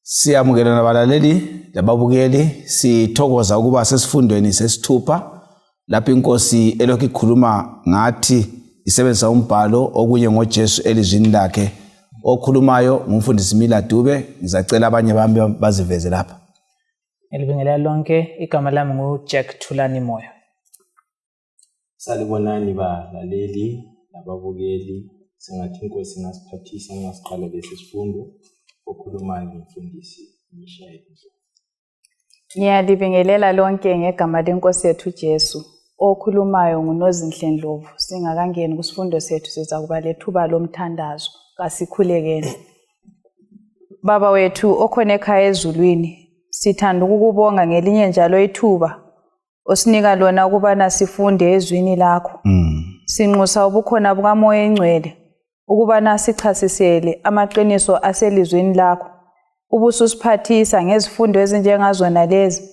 Siyamukela nabalaleli lababukeli, sithokoza ukuba sesifundweni sesithupha lapho inkosi elokhu ikhuluma ngathi isebenzisa umbhalo okunye ngoJesu elizwini lakhe. Okhulumayo ngumfundisi Mila Dube. Ngizacela abanye bami baziveze lapha. Elibingelela lonke, igama lami nguJack Thulani Moyo. Salibonani balaleli lababukeli, singathi inkosi ngasiphathisa ngasiqala lesi sifundo. Okhulumayo ngumfundisi Mishayeli. Ngiyalibingelela lonke ngegama lenkosi yethu Jesu. Okhulumayo nguNozinhle Ndlovu. Singakangeni kusifundo sethu siza kuba lethuba lomthandazo. Kasikhulekeni. Baba wethu okhona ekhaya ezulwini, sithanda ukukubonga ngelinye njalo ithuba osinika lona ukubana sifunde ezwini lakho. Sinxusa ubukhona bukaMoya eNgcwele ukubana sichasisele amaqiniso aselizweni lakho. Ubususiphathisa ngezifundo ezinjengazona lezi.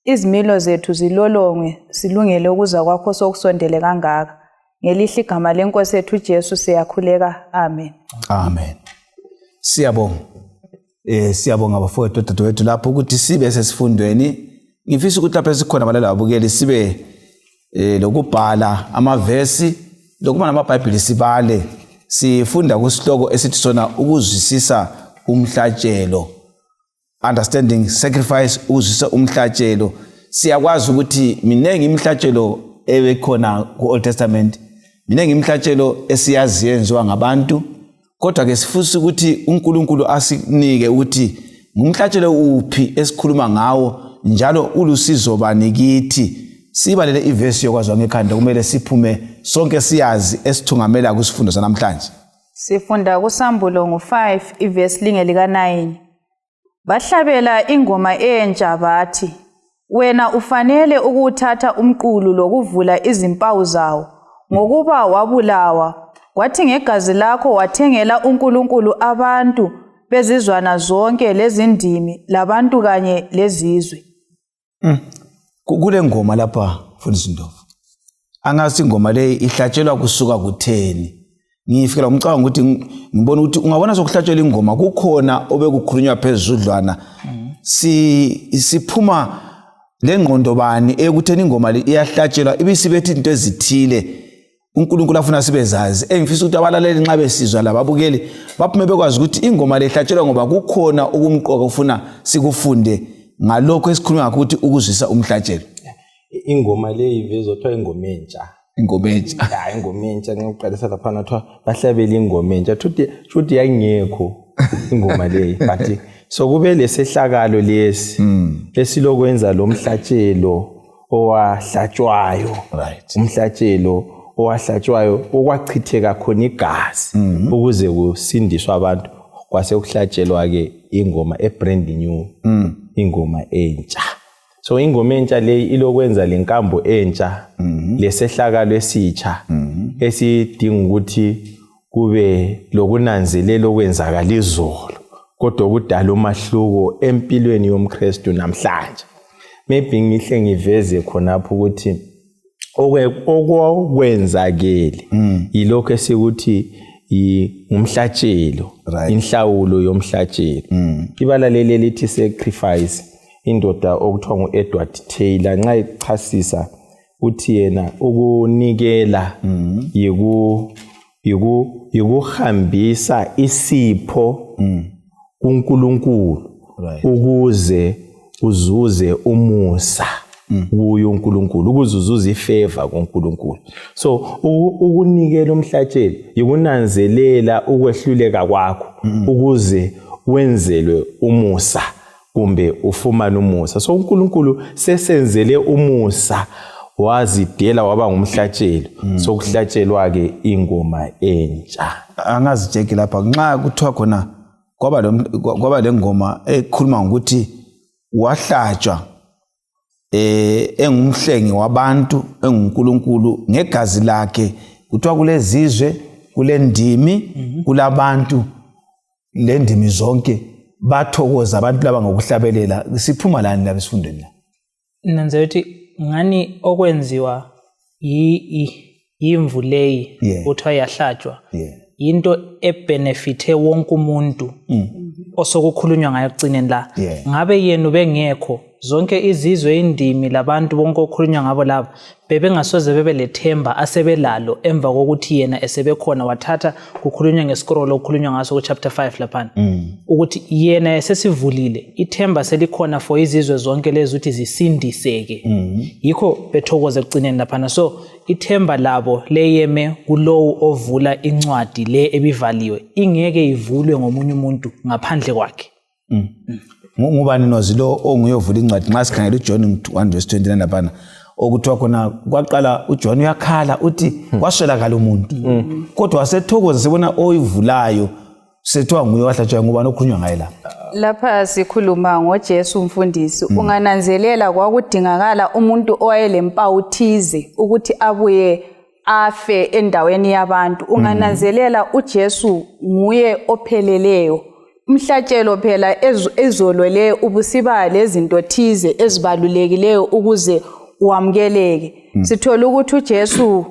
Izimilo zethu zilolongwe silungele ukuza kwakho sokusondele kangaka. Ngelihle igama lenkosi yethu Jesu siyakhuleka. Amen. Amen. Siyabonga. Siyabonga bafowethu dadewethu lapho ukuthi sibe sesifundweni. Ngifisa ukuthi lapha sikhona abalala babukeli sibe lokubhala amavesi lokuba namaBhayibheli sibale. Sifunda kusihloko esithi sona ukuzwisisa umhlatshelo. Understanding sacrifice, ukuzwisisa umhlatshelo. Siyakwazi ukuthi minengi imihlatshelo ebekhona ku-Old Testament, minengi imihlatshelo esiyazi yenziwa ngabantu, kodwa ke sifisa ukuthi uNkulunkulu asinike ukuthi ngumhlatshelo uphi esikhuluma ngawo njalo ulusizo bani kithi. Sibalele ivesi yokwazwa ngekhanda kumele siphume sonke siyazi esithungamela kusifundo sanamhlanje. Sifunda kuSambulo ngo5 ivesi lingelika 9. Bahlabela ingoma entsha bathi, wena ufanele ukuthatha umqulu lokuvula izimpawu zawo ngokuba wabulawa, kwathi ngegazi lakho wathengela uNkulunkulu abantu bezizwana zonke lezindimi labantu kanye lezizwe. Kule ngoma lapha mfundisi Ndlovu, angazi ingoma le ihlatshelwa kusuka kutheni. Ngifikela umcabango ukuthi ngibona ukuthi ungabona sokuhlatshelwa ingoma kukhona obekukhulunywa phezudlwana. Siphuma lengqondo bani ekutheni ingoma le iyahlatshelwa ibisibethi into ezithile uNkulunkulu afuna sibezazi. Engifisa ukuthi abalaleli nxa besizwa lababukeli baphume bekwazi ukuthi ingoma le ihlatshelwa ngoba kukhona okumqoka ufuna sikufunde ngalokho esikhuluma ngakho ukuthi ukuzwisa umhlatshelo. Ingoma le ivezwa kuthiwa ingoma entsha. Ingoma entsha. Ya ingoma entsha ngikuqalisa lapha nathiwa bahlabela ingoma entsha. Futhi yangekho ingoma le but sokube lesehlakalo lesi lesilokwenza lo mhlatshelo owahlatshwayo. Right. Umhlatshelo owahlatshwayo okwachitheka khona igazi ukuze kusindiswe abantu, kwase kuhlatshelwa ke ingoma ebrand new, ingoma entsha. So ingoma entsha le ilokwenza lenkambo entsha lesehlakalo esitsha esidinga ukuthi kube lokunanzelela okwenzakala izolo kodwa kudala umahluko empilweni yomKristu namhlanje. Maybe ngihle ngiveze khonapho ukuthi okwenzakele yilokho esikuthi umhlatshelo, inhlawulo yomhlatshelo. Ibalaleli lithi sacrifice. Indoda okuthiwa nguEdward Taylor nxa ichasisa uthi yena ukunikela yikuhambisa isipho kuNkulunkulu ukuze uzuze umusa kuyo uNkulunkulu, ukuze uzuze ifavor kuNkulunkulu. So ukunikela umhlatshelo yikunanzelela ukwehluleka kwakho ukuze wenzelwe umusa kumbe ufumane umusa. So uNkulunkulu sesenzele umusa wazidela waba ngumhlatshelo. So kuhlatshelwa ke ingoma entsha. Angazi Jack lapha nxa kuthiwa khona kwaba lengoma ekhuluma ngokuthi wahlatshwa engumhlengi wabantu enguNkulunkulu ngegazi lakhe, kuthiwa kulezizwe kulendimi kulabantu lendimi zonke bathokoza abantu laba ngokuhlabelela. Siphuma lani la besifundweni la? Nanze ukuthi ngani okwenziwa yimvu leyi uthiwa yahlatshwa into ebenefite wonke umuntu osokukhulunywa ngayo ekugcineni la. Ngabe yena ubengekho zonke izizwe indimi labantu bonke okukhulunywa ngabo labo bebengasoze bebe lethemba asebelalo emva kokuthi yena esebekhona wathatha kukhulunywa ngesikroll okukhulunywa ngaso ku chapter 5 lapha ukuthi yena esesivulile ithemba selikhona for izizwe zonke lezi ukuthi zisindiseke. Yikho bethokoze ekugcineni lapha. So ithemba labo leyeme kulowo ovula incwadi le ebivaliwe ingeke ivulwe ngomunye umuntu ngaphandle kwakhe. Ngubani nozilo onguyovula incwadi nxa sikhangela uJohn 1:29 lapha okuthiwa khona kwaqala uJohn uyakhala uthi kwaswelakala umuntu kodwa wasethokoza sebona oyivulayo sethiwa nguye wahlatshwa ngubani okhulunywa ngaye la. Lapha sikhuluma ngoJesu umfundisi. Ungananzelela kwakudingakala umuntu owayelemmpawu thize ukuthi abuye afe endaweni yabantu. Ungananzelela uJesu nguye opheleleyo. Umhlatshelo phela ezolwele ubusiba lezinto thize ezibalulekileyo ukuze uamkeleke. Sithola ukuthi uJesu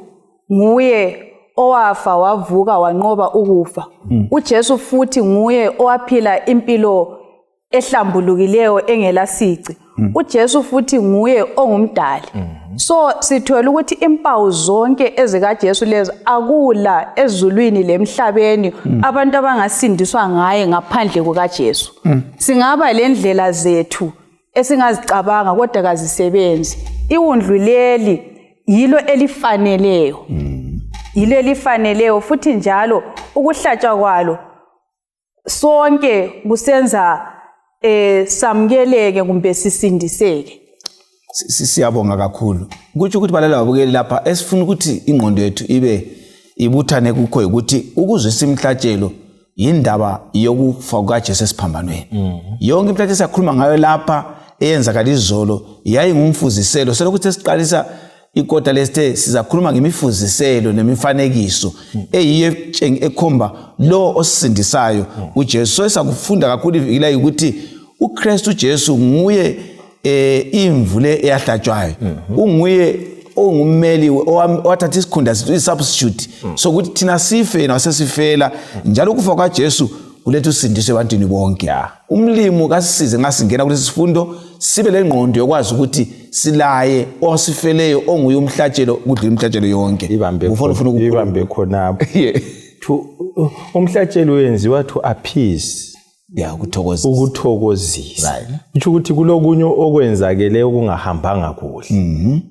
nguye owafa wavuka wanqoba ukufa. uJesu futhi nguye owaphila impilo ehlambulukileyo engelasici. uJesu futhi nguye ongumdali. So sithola ukuthi impawu zonke ezikaJesu lezo akula ezulwini lemhlabeni abantu abangasindiswa ngaye ngaphandle kukaJesu. Singaba lendlela zethu esingazicabanga kodwa kazisebenzi. Iwundlu leli yilo elifaneleyo. Yilo elifaneleyo futhi njalo ukuhlatshwa kwalo sonke kusenza samkeleke kumbe sisindiseke. Siyabonga kakhulu. Kuthi ukuthi balela babukeli lapha esifuna ukuthi ingqondo yethu ibe ibuthane kukho ukuthi ukuzwisa imhlatshelo indaba yokufa kukaJesu esiphambanweni. Yonke imhlatshelo siyakhuluma ngayo lapha eyenzakala izolo yayingumfuziselo selokuthi siqalisa ikota lesithe sizakhuluma ngemifuziselo nemifanekiso eyiyo ekhomba lo osisindisayo uJesu. So esakufunda kakhulu ivikila ukuthi uKristu Jesu nguye imvule eyahlatshwayo. Unguye ongummeli owathatha isikhundla sethu isubstitute sokuthi thina sife nasesifela njalo ukufa kwaJesu kuletha usindiso ebantwini bonke. Umlimo kasisize ngasingena kulesi sifundo sibe lengqondo yokwazi ukuthi silaye osifeleyo onguye umhlatshelo kudlula imhlatshelo yonke. Ibambe khonapho. Umhlatshelo wenziwa to appease. Ukuthokozisa. Kusho ukuthi kulokunye okwenzakele okungahambanga kuhle.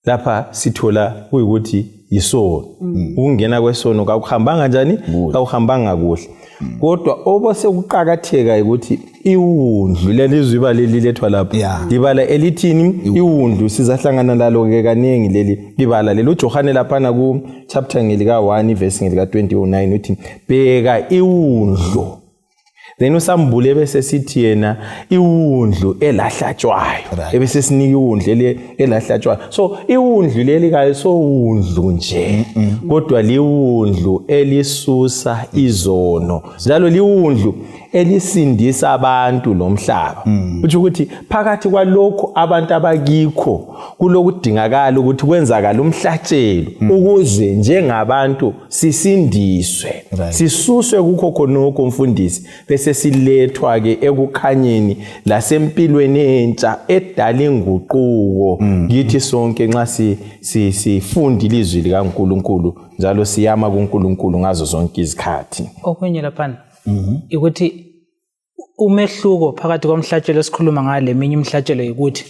Lapha sithola kuyikuthi isono. Ukungena kwesono kakuhambanga njani? Kakuhambanga kuhle. Kodwa obose kuqhakatheka ukuthi iwundlu lelizwi baleli lethwa lapha. Libala elithini iwundlu sizahlangana lalo ke kanengi leli libala lelo Johane lapha na ku chapter ngelika 1 verse ngelika 29 uthi bheka iwundlu. Then usambule bese sithi yena iwundlu elahlatshwayo ebese sinika iwundlu elahlatshwayo. So iwundlu leli kayiso wundlu nje kodwa liwundlu elisusa izono njalo liwundlu elisindisa abantu lomhlaba. Uthi ukuthi phakathi kwalokho abantu abakikho kulokudingakala ukuthi kwenzakala umhlatshelo ukuze njengabantu sisindiswe sisuswe kukho khonoko mfundisi bese silethwa ke ekukhanyeni lasempilweni entsha edala inguquko ngithi sonke nxa sifundile izwi likaNkulunkulu njalo siyama kuNkulunkulu ngazo zonke izikhathi. Okunye lapha ukuthi umehluko phakathi komhlatshelo esikhuluma ngale minye imhlatshelo ukuthi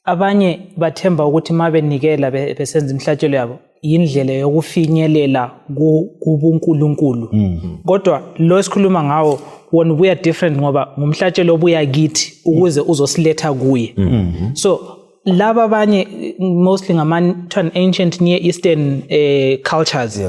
abanye bathemba ukuthi mabenikela besenza imhlatshelo yabo indlela yokufinyelela kubuNkulunkulu. Kodwa lo esikhuluma ngawo wona ubuya different ngoba ngumhlatshelo obuya kithi ukuze uzosiletha kuye. So laba abanye mostly ancient Near Eastern cultures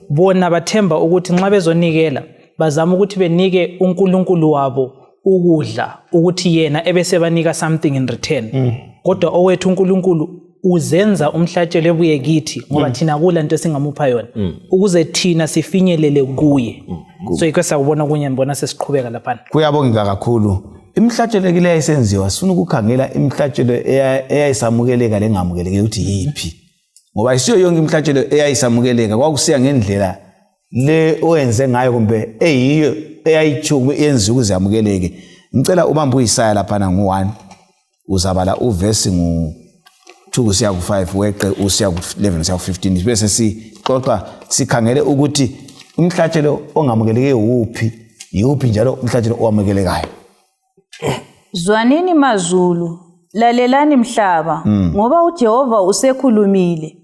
bona bathemba ukuthi nxa bezonikela bazama ukuthi benike uNkulunkulu wabo ukudla ukuthi yena ebese banika something in return. Kodwa owethu uNkulunkulu uzenza umhlatshelo ebuye kithi ngoba thina kulanto singamupha yona ukuze thina sifinyelele kuye. So ikho sakubona kunye ngibona sesiqhubeka lapha. Kuyabongeka kakhulu. Imhlatshelo le ayisenziwa sifuna ukukhangela imhlatshelo eyayisamukeleka lengamukeleke ukuthi yipi. Ngoba isiyo yonke imhlatshelo eyayisamukeleka kwakusiya ngendlela le oyenze ngayo kumbe eyiyo eyayichuku yenziwe ukuze yamukeleke. Ngicela ubambe uIsaya lapha ngo1 uzabala uverse ngu2 kusiya ku5 weqe usiya ku11 kusiya ku15 bese sixoxa sikhangele ukuthi umhlatshelo ongamukeleke yuphi njalo umhlatshelo owamukelekayo. Zwanini mazulu, lalelani mhlaba, ngoba uJehova usekhulumile.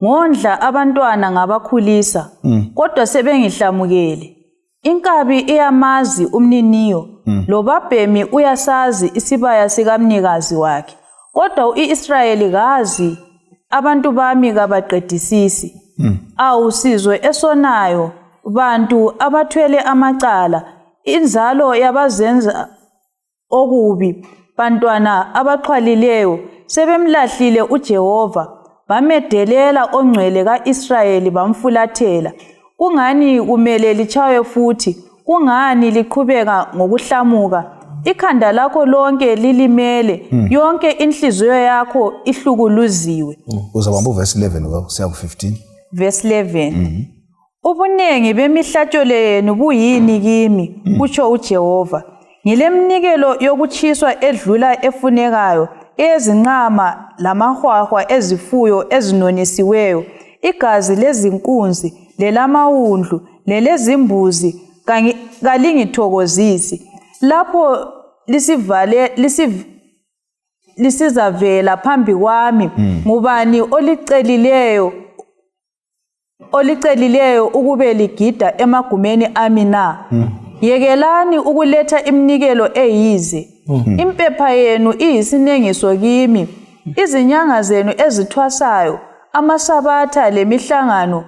Ngondla abantwana ngabakhulisa, kodwa sebengihlamukele. Inkabi iyamazi umniniyo, lobabhemi uyasazi isibaya sikamnikazi wakhe. Kodwa uIsrayeli kazi, abantu bami kabaqedisisi. Awusizwe esonayo, bantu abathwele amacala, inzalo yabazenza okubi, bantwana abaxhwalileyo, sebemlahlile uJehova, bamedelela ongcwele kaIsrayeli bamfulathela. Kungani kumele lichawe futhi, kungani liqhubeka ngokuhlamuka, ikhanda lakho lonke lilimele, yonke inhliziyo yakho ihlukuluziwe. Uzabamba uverse 11 kusiya ku15. Verse 11. Ubunengi bemihlatshelo yenu buyini kimi, kutsho uJehova. Ngilemnikelo yokuchiswa edlula efunekayo, ezinqama lamahwahwa ezifuyo ezinonisiweyo, igazi lezinkunzi lelamawundlu lelezimbuzi kalingithokozisi. Lapho lisizavela phambi kwami, ngubani olicelileyo ukube ligida emagumeni ami na? Yekelani ukuletha iminikelo eyize. Impepha yenu iyisinengiso kimi, izinyanga zenu ezithwasayo, amasabatha lemihlangano.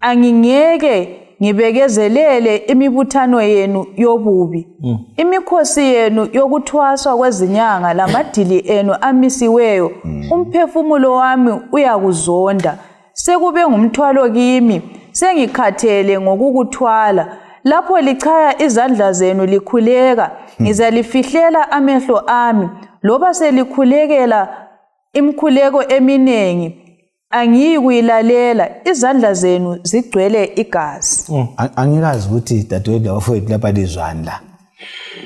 Angingeke ngibekezelele imibuthano yenu yobubi. Imikhosi yenu yokuthwaswa kwezinyanga lamadili enu amisiweyo, umphefumulo wami uyakuzonda. Sekube ngumthwalo kimi, sengikhathele ngokukuthwala. Lapho lichaya izandla zenu likhuleka, ngizalifihlela amehlo ami, loba selikhulekela imkhuleko eminengi, angiyikuyilalela, izandla zenu zigcwele igazi. Angikazi ukuthi dadewethu abafowethu lapha lizwana la.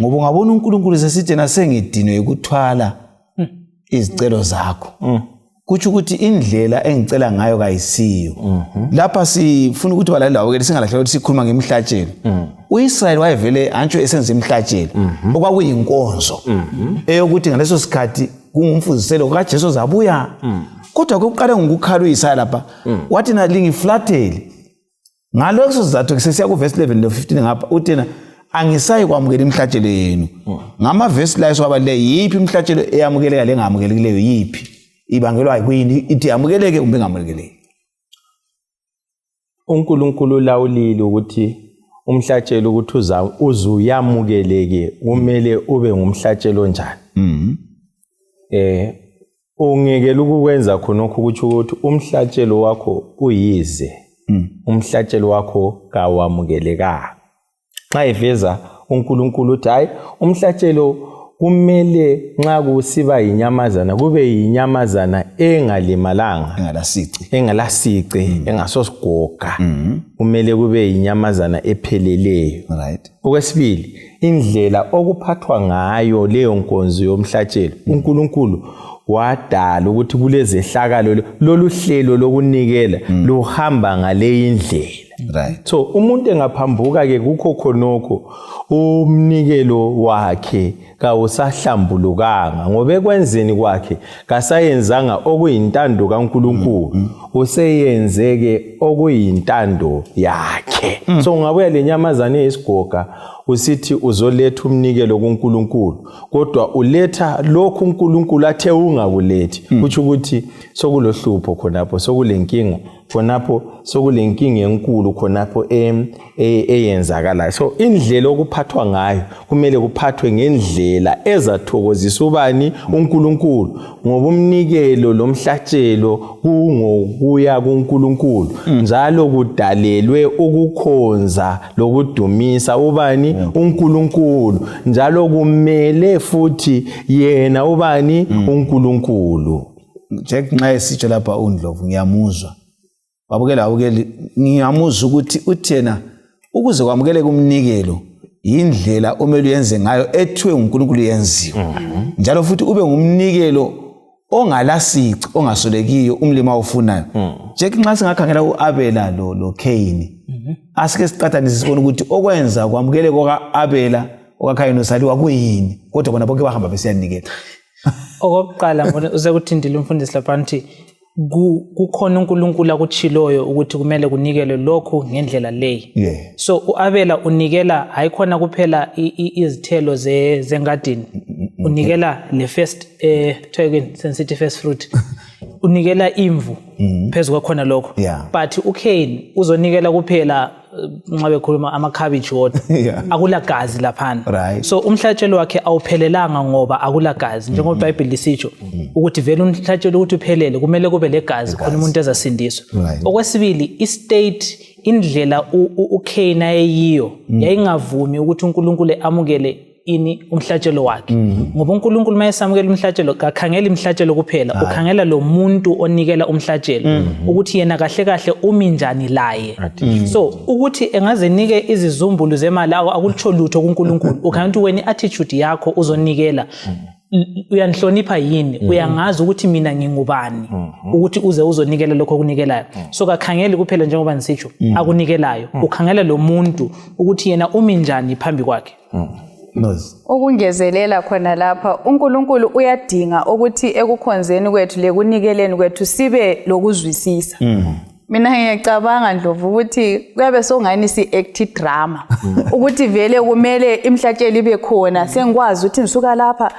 Ngoba ungabona uNkulunkulu sesithi nasengidinwe ukuthwala izicelo zakho. Kuthi ukuthi indlela engicela ngayo kayisiyo. Lapha sifuna ukuthi balaleli babukele singalahleki ukuthi sikhuluma ngemihlatshelo. uIsrael wayevele antsho esenza imihlatshelo okwakuyinkonzo eyokuthi ngaleso sikhathi kungumfuziselo kaJesu zabuya. Kodwa kokuqala ngukukhala uIsaya lapha wathi na lingiflathele. Ngalokho sizathu sesiya ku verse 11 no 15 ngapha uthina angisayi kwamukela imihlatshelo yenu. Ngama verse la esiwabale yipi imihlatshelo eyamukeleka lengamukelekileyo yipi? Ibangelwa yini ithi yamukeleke kumbe ngamukeleke? uNkulunkulu lawulile ukuthi umhlatshelo ukuthi uzuyamukeleke kumele ube ngumhlatshelo njani. Ungekela ukwenza khonokho ukuthi umhlatshelo wakho uyize. Umhlatshelo wakho kawamukeleka. Xa eveza uNkulunkulu uthi hayi umhlatshelo kumele nxa kusiba inyamazana kube inyamazana engalimalanga, engalasici, engasosigoga. Kumele kube inyamazana epheleleyo. Right. Okwesibili, indlela okuphathwa ngayo leyo nkonzo yomhlatshelo, uNkulunkulu wadala ukuthi kulezehlakalo lolu hlelo lokunikela luhamba ngale indlela. Right. So umuntu engaphambuka ke kukho khonokho umnikelo wakhe kawusahlambulukanga ngoba ekwenzeni kwakhe kasayenzanga okuyintando kaNkulunkulu, useyenzeke okuyintando yakhe. So ungabuya lenyamazana eyisigoga usithi uzoletha umnikelo kuNkulunkulu kodwa uletha lokhu uNkulunkulu athe ungakulethi, kuthi ukuthi sokulohlupho khonapho, sokulenkinga khonapho, sokulenkinga enkulu khonapho eyenzakala. So indlela okuphathwa ngayo kumele kuphathwe ngendlela ezathokozisa ubani? uNkulunkulu, ngoba umnikelo lomhlatshelo kungokuya kuNkulunkulu njalo kudalelwe ukukhonza lokudumisa ubani? uNkulunkulu, njalo kumele futhi yena ubani? uNkulunkulu. Nxa esitsho lapha uNdlovu ngiyamuzwa babukeli ngiyamuzwa ukuthi uthena ukuze kwamukeleke umnikelo indlela omele uyenze ngayo ethiwe uNkulunkulu yenziwe njalo futhi ube ngumnikelo ongalasici ongasolekiyo umlimi awufunayo nje nxa singakhangela uAbela lo Cain asike siqathanise sibone ukuthi okwenza kwamukeleke okaAbela okaKhayini nosaliwa kuyini kodwa bona bonke bahamba besiyanikela. Okokuqala ngone uze kuthindile umfundisi lapha nti kukhona uNkulunkulu akutshiloyo ukuthi kumele kunikelwe lokho ngendlela leyi. So uAbela unikela hayikhona kuphela izithelo zengadini, unikela le first sensitive first fruit, unikela imvu phezu kwakhona lokho. But uCain uzonikela kuphela nxa bekhuluma amakhabitshi wodwa, akulagazi laphana. So umhlatshelo wakhe awuphelelanga ngoba akulagazi, njengoba iBhayibheli lisitsho ukuthi vele umhlatshelo ukuthi uphelele kumele kube legazi khona umuntu ezasindiswa. Okwesibili, istate indlela uCain ayeyiyo yayingavumi ukuthi uNkulunkulu amukele umhlatshelo wakhe, ngoba uNkulunkulu mayesamukela umhlatshelo kakhangela imhlatshelo kuphela, ukhangela lo muntu onikela umhlatshelo ukuthi yena kahle kahle umi njani laye. So ukuthi engaze nike izizumbulu zemali akutsho lutho kuNkulunkulu, ukhangela ukuthi wena attitude yakho uzonikela uyanhlonipha yini, uyangazi ukuthi mina ngingubani ukuthi uze uzonikela lokho kunikelayo. So kakhangeli kuphela njengoba nisitsho akunikelayo, ukhangela lo muntu ukuthi yena umi njani phambi kwakhe. Ukungezelela khona lapha uNkulunkulu uyadinga ukuthi ekukhonzeni kwethu lekunikeleni kwethu sibe lokuzwisisa. Mina ngiyacabanga Ndlovu ukuthi kuyabe songani si-act drama ukuthi vele kumele imhlatshelo ibe khona, sengikwazi ukuthi ngisuka lapha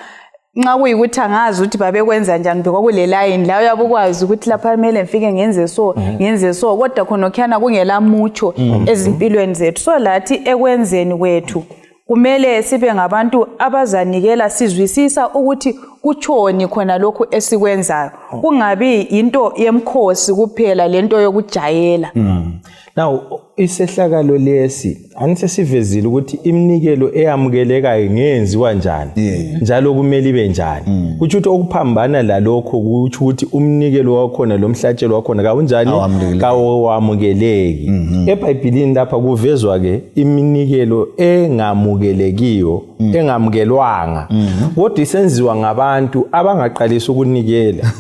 nxa kuyikuthi angazi ukuthi babekwenza njani bekule line la uyabukwazi ukuthi lapha kumele ngifike ngenze so kodwa khona okhana kungela mucho ezimpilweni zethu. So lathi ekwenzeni kwethu kumele sibe ngabantu abazanikela sizwisisa ukuthi kuchoni khona lokho esikwenzayo, kungabi into yemkhosi kuphela lento yokujayela. Now isehlakalo lesi anisesivezile ukuthi iminikelo eyamukelekayo ngenziwa njani njalo kumele ibe njani. Kuthi okuphambana lalokho kuthi ukuthi umnikelo wakhona lo mhlatshelo wakhona kawunjani kawamukeleki. eBhayibhelini lapha kuvezwa ke iminikelo engamukelekiyo engamukelwanga kodwa isenziwa ngabantu abangaqalisa ukunikela.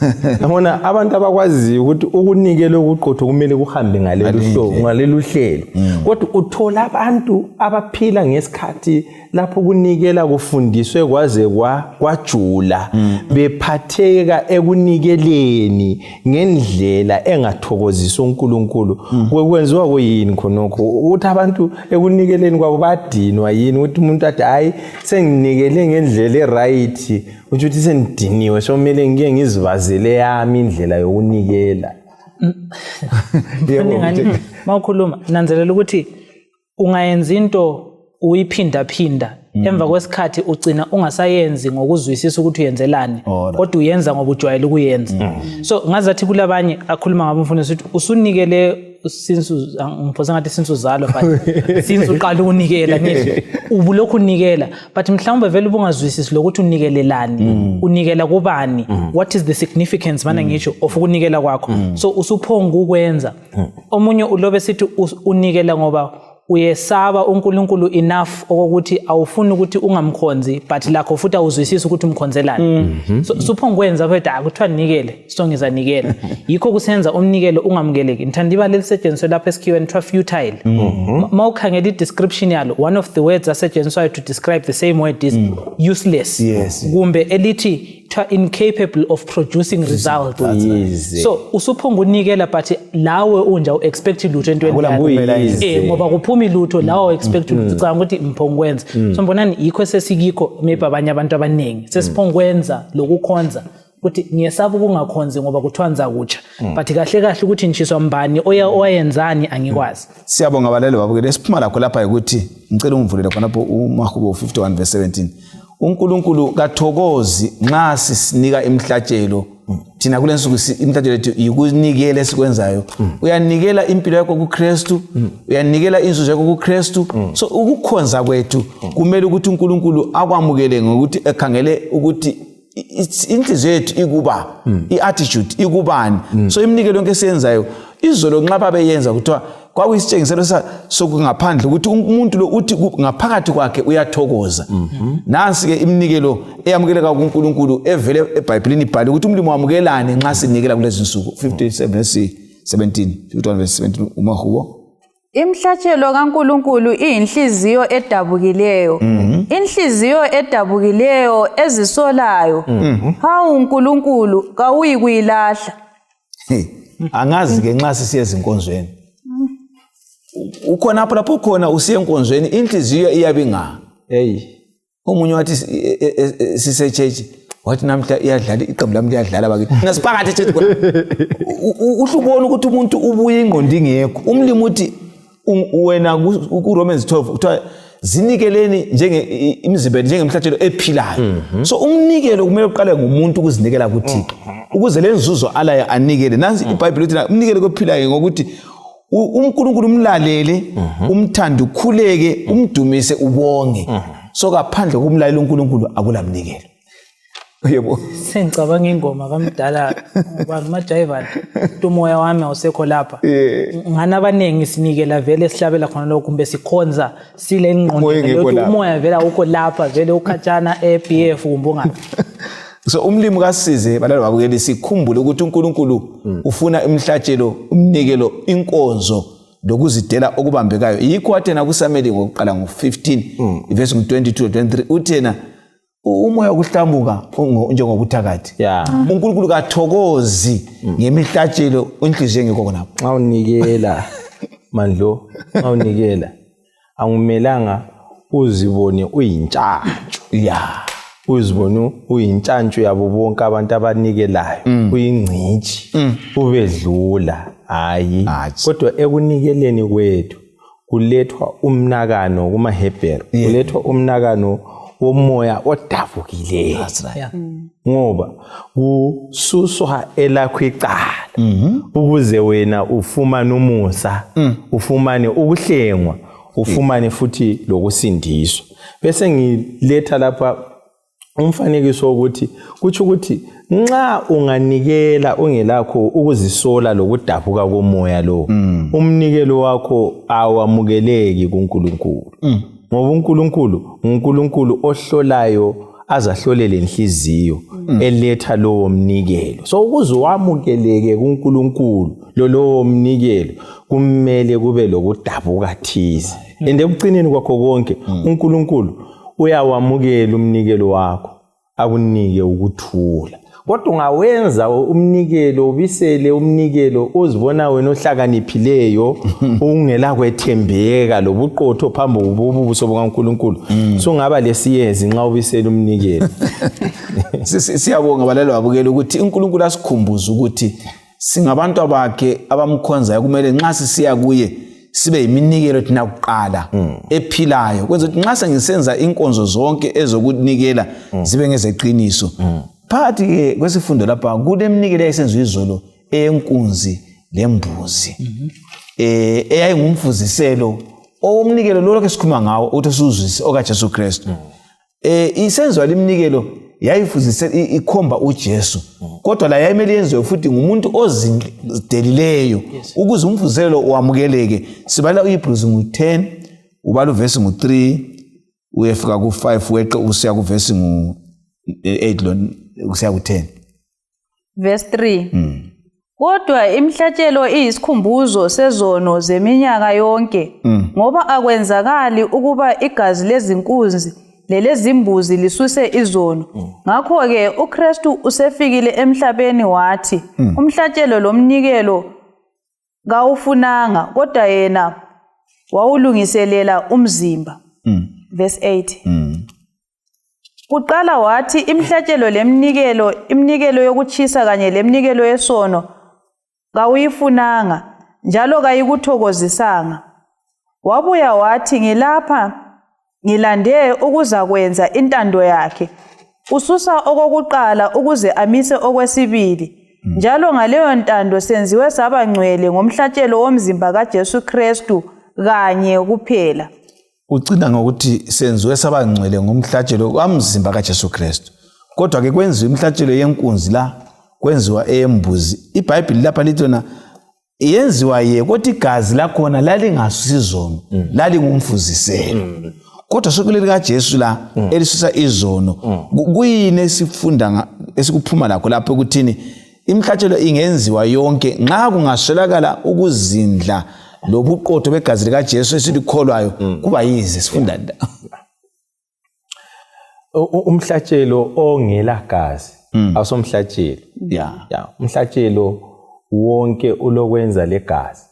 Yabona abantu abakwazi ukuthi ukunikela okuqotho kumele kuhambe ngalelu hlelo. Kodwa uthola abantu abaphila ngesikhathi lapho kunikela kufundiswe kwaze kwajula bephatheka ekunikeleni ngendlela engathokozisa uNkulunkulu. Kwenziwa kuyini khonokho ukuthi abantu ekunikeleni kwabo badinwa yini ukuthi umuntu athi hayi senginikele ngendlela eright ukuthi sendiniwe so kumele ngike ngizivazele yami indlela yokunikela. Mawukhuluma nanzelela ukuthi ungayenza into uyiphinda emva kwesikhathi ugcina ungasayenzi ngokuzwisisa ukuthi uyenzelani kodwa uyenza ngoba ujwayele ukuyenza. So ngazathi kulabanye akhuluma ngabo mfundisi ukuthi usunikele ngiphosa ngathi since uzalwa but since uqala ukunikela ngisho ubulokhu unikela but mhlawumbe vele ubungazwisisi lokuthi unikelelani, unikela kubani, what is the significance mana ngisho of ukunikela kwakho. So usuphonga ukwenza omunye ulobe sithi unikela ngoba uyesaba uNkulunkulu enough ukuthi awufuni ukuthi ungamkhonzi but lakho futhi awuzwisisi ukuthi umkhonzelani. So suphonga kwenza phela akuthiwa nikele so ngizanikela yikho kusenza umnikelo ungamukeleki. Ngithandiba lelisetshenziswe lapha esikhiweni kuthiwa futile. Mawukhangela i-description yalo one of the words asetshenziswayo to describe the same word is useless. Kumbe elithi incapable of producing results. So usuphonga unikela but lawe unja u-expect lutho entweni ngoba kuphuma ilutho lawo expect ukuthi ukuthi mphongwenza. So mbonani yikho sesikikho maybe abanye abantu abaningi sesiphongwenza lokukhonza ukuthi ngiyesaba ukungakhonzi ngoba kuthiwa kutsha but kahle kahle ukuthi nishiswa mbani oyenzani angikwazi. Siyabonga abalelo babukele siphuma lakho lapha ukuthi ngicela ungivulele khona lapho uMahubo 51:17 uNkulunkulu kathokozi nxa sisinika imhlatshelo thina kulensuku imhlatshelo yethu yikunikela esikwenzayo. Uyanikela impilo yakho kuKristu, uyanikela inzuzo yakho kuKristu. So ukukhonza kwethu kumele ukuthi uNkulunkulu akwamukele ngokuthi ekhangele ukuthi inhliziyo yethu ikuba, iattitude ikubani. So iminikelo yonke esiyenzayo izolo nxa babeyenza kuthiwa kwakuyisitshengiselo sokungaphandle ukuthi umuntu lo uthi ngaphakathi kwakhe uyathokoza. Nansi ke iminikelo eyamukeleka kuNkulunkulu evele eBhayibhelini ibhaliwe ukuthi umlimi wamukelane nxa sinikela kulezi insuku 51:17 uMahubo. Imhlatshelo kaNkulunkulu iyinhliziyo edabukileyo. Inhliziyo edabukileyo ezisolayo. Hawu uNkulunkulu kawuyi kuyilahla. Angazi ke nxa sisiye ezinkonzweni. Ukhona lapho ukhona usiye enkonzweni inhliziyo iyabinga. Omunye wathi sise church wathi namhla iyadlala iqembu lami liyadlala bakithi. Nasiphakathi church khona. Uhlubona ukuthi umuntu ubuye ingqondo ingekho. Umlimi uthi wena ku Romans 12 uthiwa zinikeleni imizimba njengemhlatshelo ephilayo. So umnikelo kumele uqale ngumuntu ukuzinikela kuThixo ukuze lenzuzo alayo anikele. Nansi iBhayibheli lithi umnikelo kophilayo ngokuthi uNkulunkulu umlalele, umthande ukhuleke, umdumise ubonge. So kaphandle kumlalela uNkulunkulu akulamnikelo. Yebo. Sengicabanga ingoma kamdala ngoba uMajayivana umoya wami awusekho lapha. Ngana abanengi sinikela vele sihlabela khona lokho kumbe sikhonza sile ingqondo lokuthi umoya vele awukho lapha vele ukhatshana eBF kumbe ungaphi. So umlimi kaSize balalo babukeli sikhumbule ukuthi uNkulunkulu ufuna imhlatshelo, umnikelo, inkonzo lokuzidela okubambekayo. Yikho wathena kuSamuel ngokuqala ngo15 verse 22-23 uthena umoya ukuhlamuka njengokuthakathi. uNkulunkulu kathokozi ngemihlatshelo inhliziyo engekho khona. Xa unikela Mandlo, xa unikela angumelanga uzibone uyintshantshu. Uzibone uyintshantshu yabo bonke abantu abanikelayo, uyingcithi, ubedlula. Hayi. Kodwa ekunikeleni kwethu kulethwa umnakano kumaHebheru, kulethwa umnakano womoya odabukileyo. Ngoba kususwa elakho icala ukuze wena ufumane umusa, ufumane ukuhlengwa, ufumane futhi lokusindiswa. Bese ngiletha lapha umfanekiso ukuthi kuthi ukuthi nxa unganikela ungelakho ukuzisola lokudabuka komoya lo, umnikelo wakho awamukeleki kuNkulunkulu. Ngoba uNkulunkulu ohlolayo azahlolele inhliziyo eletha lowo mnikelo. So ukuze wamukeleke kuNkulunkulu lowo mnikelo kumele kube lokudabuka thize. Ekugcineni kwakho konke uNkulunkulu uyawamukela umnikelo wakho, akunike ukuthula. Kodwa ungawenza umnikelo, ubisele umnikelo uzibona wena ohlakaniphileyo ungela kwethembeka lobuqotho phambi kobubuso bukaNkulunkulu. So ngaba lesiyezi nxa ubisela umnikelo. Siyabonga balalo babukela ukuthi uNkulunkulu asikhumbuza ukuthi singabantu abakhe abamkhonzayo kumele nxa sisiya kuye sibe yiminikelo thina kuqala ephilayo. Kwenza ukuthi nxa sengisenza inkonzo zonke ezokunikela zibe ngezeqiniso. Phakathi ke kwesifundo lapha kunemnikelo eyayisenziwa izolo eyenkunzi lembuzi. Eyayingumfuziselo omnikelo lo lokho sikhuluma ngawo ukuthi usuzwise okaJesu Kristu. Isenziwa limnikelo yayifuzisela ikhomba uJesu. Kodwa la yayimele yenziwe futhi ngumuntu ozidelileyo ukuze umfuziselo wamukeleke. Sibala uHebrews 10 ubala uverse 3 uyefika ku5 weqe usiya kuverse 8 lo kusiya ku10. Verse 3. Kodwa imhlatshelo iyisikhumbuzo sezono zeminyaka yonke ngoba akwenzakali ukuba igazi lezinkunzi lelezimbuzi lisuse izono. Ngakho ke uKristu usefikile emhlabeni wathi umhlatshelo lomnikelo kawufunanga kodwa yena wawulungiselela umzimba. Verse 8. Kuqala wathi imhlatshelo lemnikelo, imnikelo yokuchisa kanye lemnikelo yesono kawuyifunanga njalo kayikuthokozisanga. Wabuya wathi ngilapha ngilande ukuza kwenza intando yakhe. Ususa okokuqala ukuze amise okwesibili. Njalo ngaleyo ntando senziwe sabangcwele ngomhlatshelo womzimba kaJesu Kristu kanye kuphela. Ucina ngokuthi senziwe sabangcwele ngomhlatshelo womzimba kaJesu Kristu. Kodwa ke kwenziwa imhlatshelo yenkunzi la kwenziwa eyembuzi. iBhayibheli lapha lithi na yenziwa kodwa igazi lakhona lalingasizono lalingumfuziselo kodwa sokuleli kaJesu la elisusa izono kuyini esifunda esikuphuma lakho lapho ukuthini imihlatshelo ingenziwa yonke nxa kungaswelakala ukuzindla lobuqotho begazi likaJesu esilikholwayo kuba yize sifunda umhlatshelo ongela gazi awusomhlatshelo umhlatshelo wonke ulokwenza legazi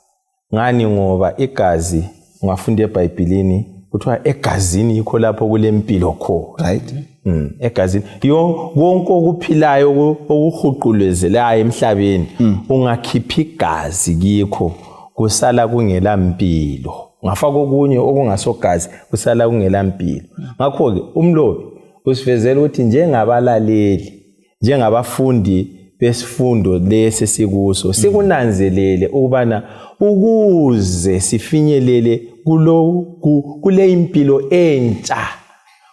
ngani ngoba igazi ungafunda eBhayibhelini kuthiwa egazini yikho lapho kulempilo kho right egazini wonke okuphilayo okuhuqulezelayo emhlabeni ungakhipha igazi kikho kusala kungela mpilo ngafaka okunye okungasogazi kusala kungela mpilo ngakho ke umlobi usivezela ukuthi njengabalaleli njengabafundi besifundo lesi sikuso sikunanzelele ukubana ukuze sifinyelele kule impilo entsha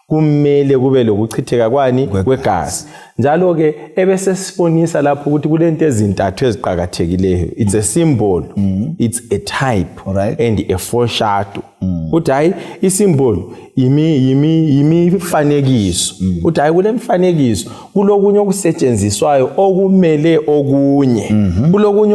kumele kube lokuchitheka kwani kwegazi njalo ke ebese sibonisa lapho ukuthi kulento ezintathu eziqhakathekileyo it's a symbol it's a type and a foreshadow uthi hayi isymbol imifanekiso uthi hayi kule mfanekiso kulokunye okusetshenziswayo okumele okunye kulokunye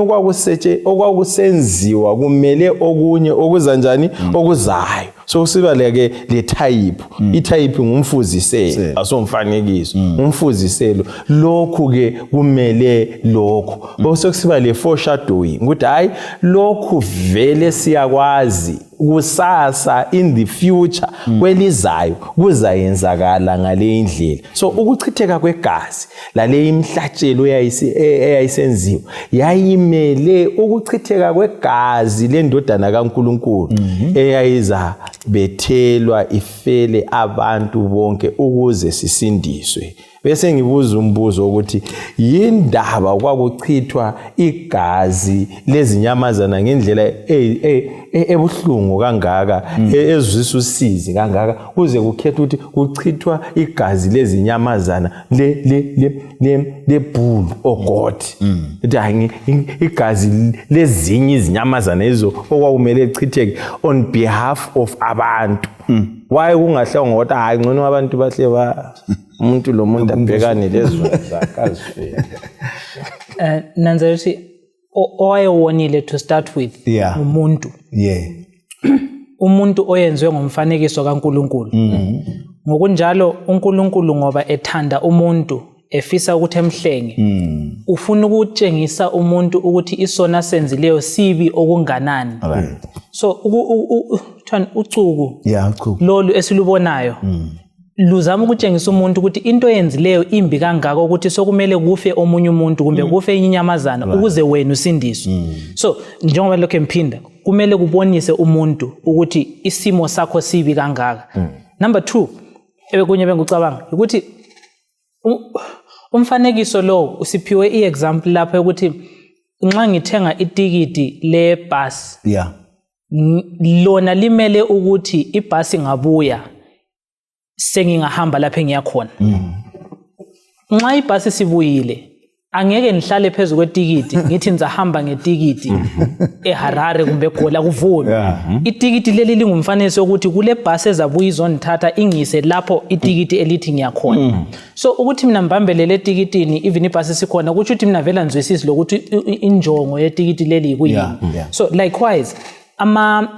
okwakusenziwa kumele okunye okuzanjani okuzayo so siba leke le type itype ngumfuziselo asomfanekiso umfuziselo lokhu ke kumele lokho bese kusiba le foreshadowing ukuthi hayi lokhu vele siyakwazi kusasa in the future kwelizayo kuzayenzakala ngale indlela so ukuchitheka kwegazi lale imhlatshelo eyayisenziwa yayimele ukuchitheka kwegazi lendodana kaNkuluNkulu eyayiza bethelwa ifele abantu bonke ukuze sisindiswe bese ngibuza umbuzo ukuthi yindaba kwakuchithwa igazi lezinyamazana ngendlela ebuhlungu kangaka ezwisa usizi kangaka kuze kukhetha ukuthi kuchithwa igazi lezinyamazana le bull ogod ukuthi igazi lezinye izinyamazana ezo okwakumele lichitheke on behalf of abantu why kungahlangwa ukuthi hayi ngcono abantu bahle ba umuntu lo muntu abhekane lezo zakazifela nanza ukuthi owayewonile to start with umuntu umuntu oyenziwe ngomfanekiso kaNkuluNkulu ngokunjalo uNkulunkulu ngoba ethanda umuntu efisa ukuthi emhlenge ufuna ukutshengisa umuntu ukuthi isona senzileyo sibi okunganani so ucuku lolu esilubonayo luzama ukutshengisa umuntu ukuthi into yenzileyo imbi kangaka ukuthi sokumele kufe omunye umuntu kumbe kufe inyamazana ukuze wena usindiswe so njengoba lokho emphinda kumele kubonise umuntu ukuthi isimo sakho sibi kangaka number 2 ebekunye bengucabanga ukuthi umfanekiso lo usiphiwe iexample lapho ukuthi nxa ngithenga itikiti lebus lona limele ukuthi ibhasi ngabuya sengingahamba lapha engiyakhona nxa ibhasi sibuyile angeke nihlale phezulu kwetikiti ngithi nizahamba ngetikiti eHarare kumbe eGola kuvuna itikiti leli lingumfanekiso ukuthi kule bhasi ezabuya izonithatha ingise lapho itikiti elithi ngiyakhona so ukuthi mina mbambele le tikitini even ibhasi sikhona ukuthi uthi mina vela nizwisisi lokuthi injongo yetikiti leli ikuyini so likewise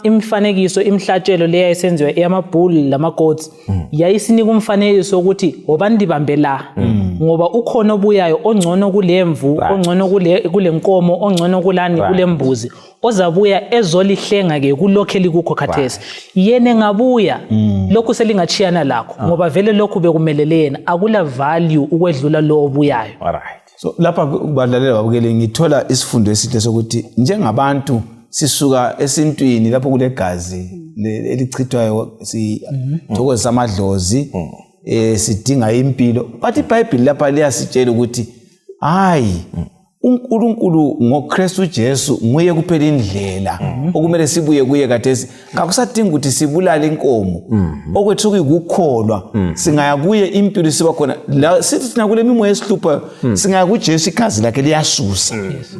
imfanekiso imhlatshelo leya esenziwa eyamabull lamagoats yayisinika umfanekiso ukuthi wobani libambe la ngoba ukhona obuyayo ongcono kulemvu ongcono kule nkomo ongcono kulani kulembuzi ozabuya ezolihlenga ke kulokho elikukho khathesi yena ngabuya lokho selingachiyana lakho ngoba vele lokho bekumelele yena akula value ukwedlula lo obuyayo so lapha kubadlalela babukele ngithola isifundo esihle sokuthi njengabantu sisuka esintwini lapho kulegazi elichithwayo sithokozisa amadlozi sidinga impilo but iBhayibheli lapha liyasitshela ukuthi hayi uNkulunkulu ngoKristu Jesu nguye kuphela indlela okumele sibuye kuye kathesi ngakusadinga ukuthi sibulale inkomo okwethu kuyikukholwa singaya kuye impilo siba khona la sithi sina kule mimoya esihlupha singaya kuJesu igazi lakhe liyasusa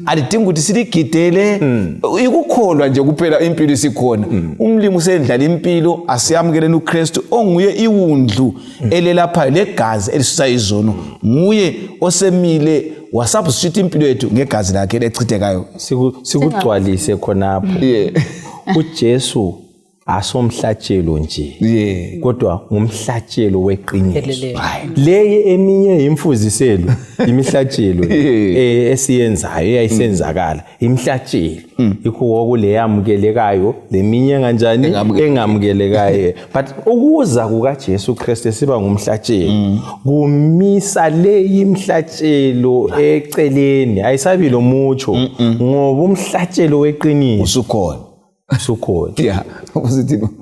alidinga ukuthi siligidele ikukholwa nje kuphela impilo sikhona umlimi usendlala impilo asiyamukele uKristu onguye iwundlu elelapha legazi elisusa izono nguye osemile wasubstitute impilo yethu ngegazi lakhe lechithekayo sikugcwalise khonapho uJesu asomhlatshelo nje kodwa ngumhlatshelo weqiniso leye eminye imfuziselo imihlatshelo esiyenzayo eyayisenzakala imhlatshelo ikho okuleyamkelekayo leminye kanjani engamukelekayo but ukuza kukaJesu Kristu siba ngumhlatshelo kumisa le imhlatshelo eceleni ayisabi lo mucho ngoba umhlatshelo weqiniso usukhona yeah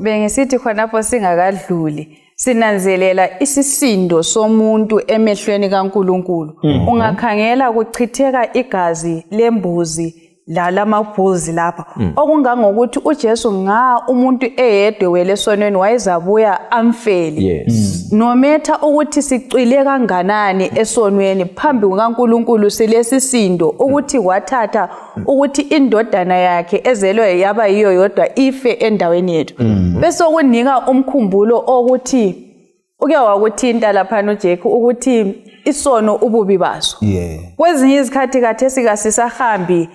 bengisithi khonapho singakadluli sinanzelela isisindo somuntu emehlweni kaNkuluNkulu ungakhangela kuchitheka igazi lembuzi lamabhuzi lapha okungangokuthi uJesu umuntu eyedwe welesonweni wayezabuya amfele nometha ukuthi sicwile kanganani esonweni phambi kukaNkuluNkulu silesisindo ukuthi wathatha ukuthi indodana yakhe ezelwe yaba yiyo yodwa ife endaweni yethu bese kunika umkhumbulo ukuthi uke wakuthinta lapha noJeku ukuthi isono ububi baso kwezinye izikhathi kathesi kasisahambi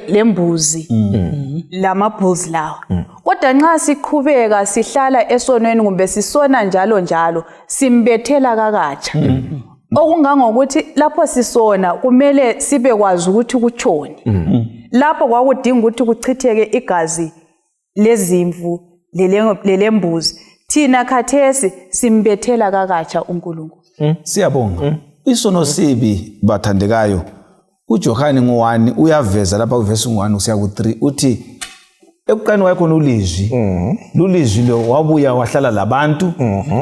lembuzi lamabhuzi lawa kodwa nxa siqhubeka sihlala esonweni kumbe sisona njalo simbethela kakatsha okungangokuthi lapho sisona kumele sibe kwazi ukuthi kutshoni lapho kwakudinga ukuthi kuchitheke igazi lezimvu lelembuzi thina khathesi simbethela kakatsha uNkulunkulu siyabonga isono sibi bathandekayo uJohane ngo1 uyaveza lapha kuverse 1 kusiya ku3 uthi ekuqani wayekhona ulizwi lulizwi lo wabuya wahlala labantu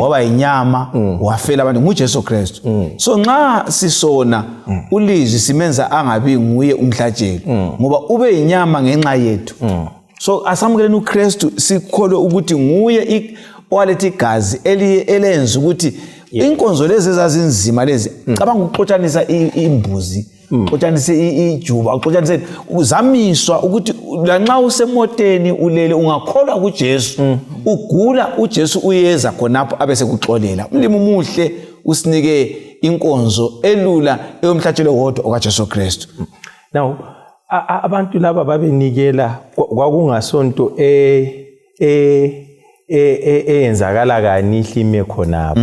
waba inyama wafela abantu nguJesu Kristu so nxa sisona ulizwi simenza angabi nguye umhlatshelo ngoba ube inyama ngenxa yethu so asamukeleni uKristu sikholwe ukuthi nguye owaletha igazi elenza ukuthi inkonzo lezi ezazinzima lezi cabanga ukuxotshanisa imbuzi uxotshanise ijuba uxotshanise uzamiswa ukuthi lanxa usemoteni ulele ungakholwa kuJesu ugula uJesu uyeza khonapho abese kuxolela umlimi umuhle usinike inkonzo elula eyomhlatshelo wodwa okaJesu Kristu now abantu laba babenikela kwakungasonto eyenzakala kanihle ime khonapho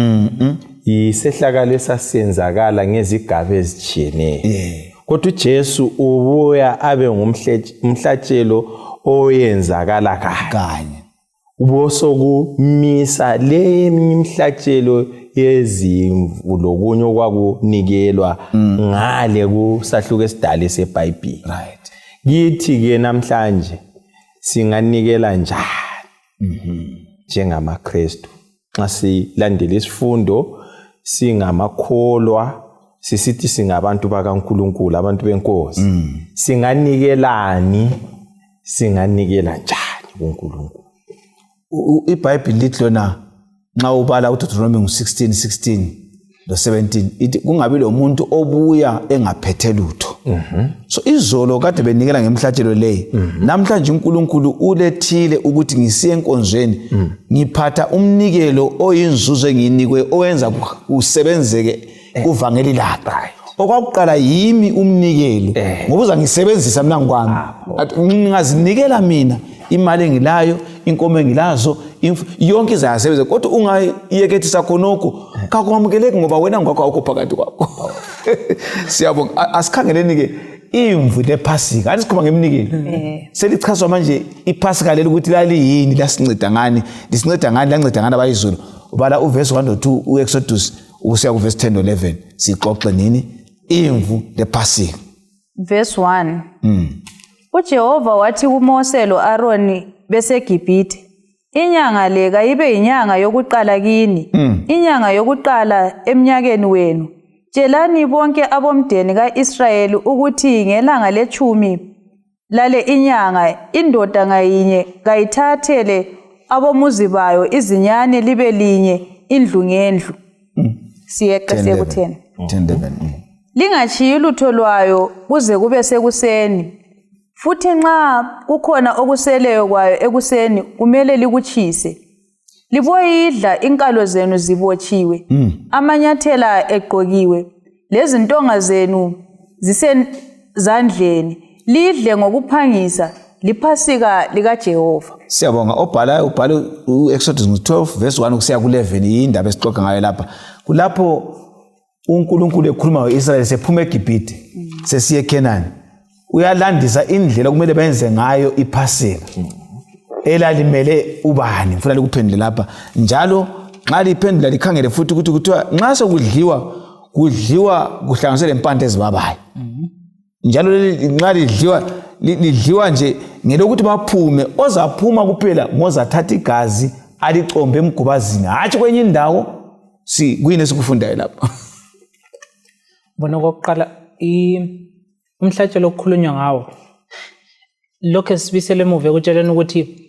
isehlakalo esasenzakala ngezigaba ezitshiyeneyo kodwa uJesu ubuya abe ngumhlatshelo oyenzakala kanye ubosokumisa le imihlatshelo yezimvu lokunye okwakunikelwa ngale kusahluko esidala seBhayibheli right kithi ke namhlanje singanikela njani njengamaKristu xa silandela isifundo singamakholwa sisithi singabantu bakaNkuluNkulu abantu benkosi singanikelani singanikela njani kuNkulunkulu iBhayibheli lithi lona nxa ubala uDeuteronomy 16:16 lo 17 ithi kungabi lo muntu obuya engaphethe lutho so izolo kade benikela ngemhlatshelo leyi namhlanje uNkulunkulu ulethile ukuthi ngisiye enkonzweni ngiphatha umnikelo oyinzuzo enginikwe owenza usebenzeke kuvangeli lakhe okwakuqala yimi umnikelo ngoba uzangisebenzisa mina ngokwami ngingazinikela mina imali engilayo inkomo engilazo yonke izayasebenza kodwa ungayekethisa khonoko kakwamkeleki ngoba wena ngakho awukho phakathi kwakho siyabonga asikhangeleni ke imvu lePhasika asikhuluma ngemnikelo selichazwa manje iPhasika leli ukuthi lali yini lasinceda ngani lisinceda ngani lanceda ngani abayizulu ubala uverse 1 no 2 uExodus usiya kuverse 10 no 11 sixoxe nini imvu lePhasika verse 1 uJehova wathi kuMose loAaroni beseGibhithe inyanga le kayibe inyanga yokuqala kini inyanga yokuqala eminyakeni wenu tshelani bonke abomdeni ka-Israyeli ukuthi ngelanga le-10 lale inyanga indoda ngayinye kayithathele abomuzi bayo izinyane libe linye indlu ngendlu. Siyeqa ku-10. 10:11. Lingachiyi lutho lwayo kuze kube sekuseni. Futhi nxa kukhona okuseleyo kwayo ekuseni kumele likuchise. Liboyidla inkalo zenu zibotshiwe, amanyathela egqokiwe, lezintonga zenu zisezandleni. Lidle ngokuphangisa liphasika likaJehova. Siyabonga ubhala u-Exodus 12 verse 1 kusiya ku-11 yindaba esixoxa ngayo lapha. Kulapho uNkulunkulu ekhuluma ngoIsrael sephuma eGibhite sesiye eKenani. Uyalandisa indlela kumele benze ngayo iPhasika. Elalimele ubani mfuna likuphendule lapha. Njalo nxa liphendula likhangele futhi ukuthi kuthiwa nxa sokudliwa kuhlanganiswe lempande ezibabayo. Njalo nxa lidliwa nje ngelokuthi baphume ozaphuma kuphela ngozathatha igazi alicombe emgubazini hatshi kwenye indawo kuyini esikufundayo lapha. Bona kokuqala umhlatshelo okukhulunywa ngawo lokho esibisele emuva ekutsheleni ukuthi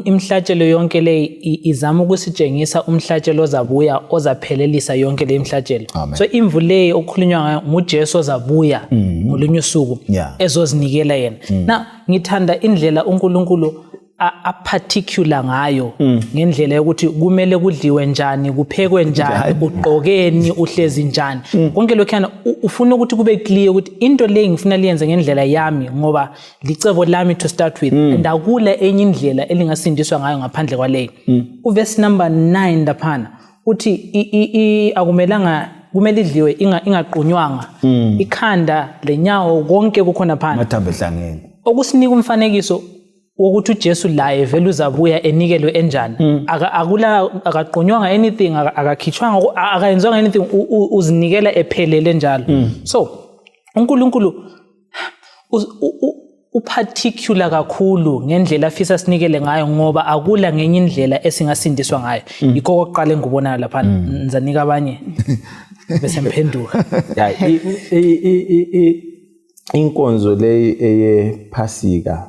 imhlatshelo yonke le izama ukusitshengisa umhlatshelo ozabuya ozaphelelisa yonke le imhlatshelo. So imvu le okukhulunywa ngayo nguJesu ozabuya ngolunye usuku ezozinikela yena. Na ngithanda indlela uNkulunkulu a-particular ngayo ngendlela yokuthi kumele kudliwe njani, kuphekwe njani, ugqokeni, uhlezi njani. Konke lokho yana ufuna ukuthi kube clear ukuthi into le ngifuna liyenze ngendlela yami ngoba licebo lami to start with. Ndakula enye indlela elingasindiswa ngayo ngaphandle kwaleyo. Uverse number 9 laphana uthi akumelanga kumele idliwe ingaqunywanga. Ikhanda lenyawo konke kukhona phana. Mathambo ehlangene. Okusinika umfanekiso wokuthi uJesu laye vele uzabuya enikelwe enjani. Akaqunywanga anything, akakhitshwanga, akayenzwanga anything, uzinikela ephelele njalo. So uNkulunkulu uparticular kakhulu ngendlela afisa sinikele ngayo ngoba akula ngenye indlela esingasindiswa ngayo. Yikho kokuqala engibonayo lapha ngizanika abanye bese ngiphenduka. Inkonzo le eyePhasika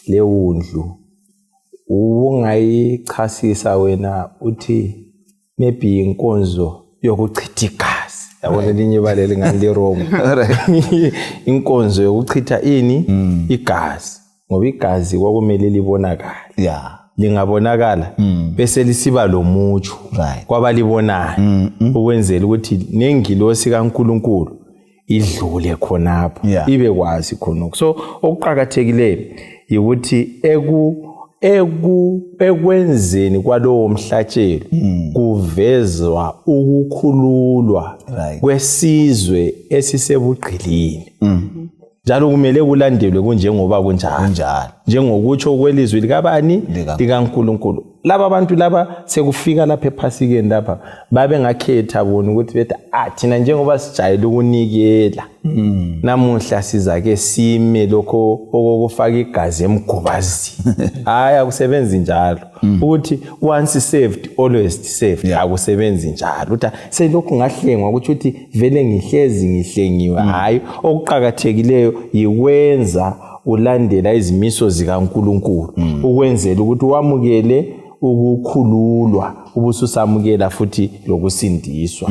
lewundlu ungayichasisa wena uthi maybe inkonzo yokuchitha igazi. Yabona linye balele ngale Rome. Inkonzo yokuchitha igazi ngoba igazi kwakumele libonakala. Lingabonakala bese lisiba lomutsho kwabalibonayo ukwenzela ukuthi nengilosi kaNkulunkulu idlule khonapho ibe kwazi khonoko. So okuqhakathekileyo ukuthi ekwenzeni kwalowo mhlatshelo kuvezwa ukukhululwa kwesizwe esisebugqilini. Njalo kumele kulandelwe kunjengoba kunjalo. Njengokutsho kwelizwi likabani likaNkulunkulu. Laba abantu laba sekufika lapha ePhasikeni lapha babe ngakhetha bona ukuthi bethi thina njengoba sijayele ukunikela namuhla sizake sime lokho okufaka igazi emgubazini. Hayi akusebenzi njalo. Ukuthi once saved always saved akusebenzi njalo. Uthi selokhu ngahlengwa ukuthi vele ngihlengiwe. Hayi okuqhakathekileyo yikwenza ulandela izimiso zikaNkulunkulu ukwenzela ukuthi wamukele ukukhululwa ubususamukela futhi lokusindiswa.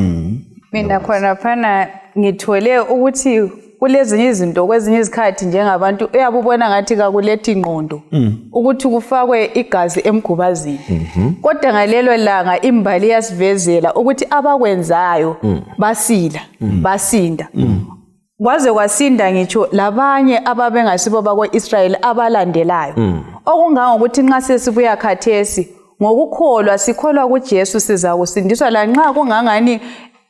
Mina khona phana ngithole ukuthi kulezinye izinto kwezinye izikhathi njengabantu uyabubona ngathi kakulethi ingqondo ukuthi kufakwe igazi emgubazini. Kodwa ngalelo langa imbali yasivezela ukuthi abakwenzayo basinda. Kwaze kwasinda ngitsho labanye ababengasibo bakwa-Israyeli abalandelayo. Okungangokuthi nxa sesibuya khathesi ngokukholwa sikholwa kuJesu sizakusindiswa lanxa kungangani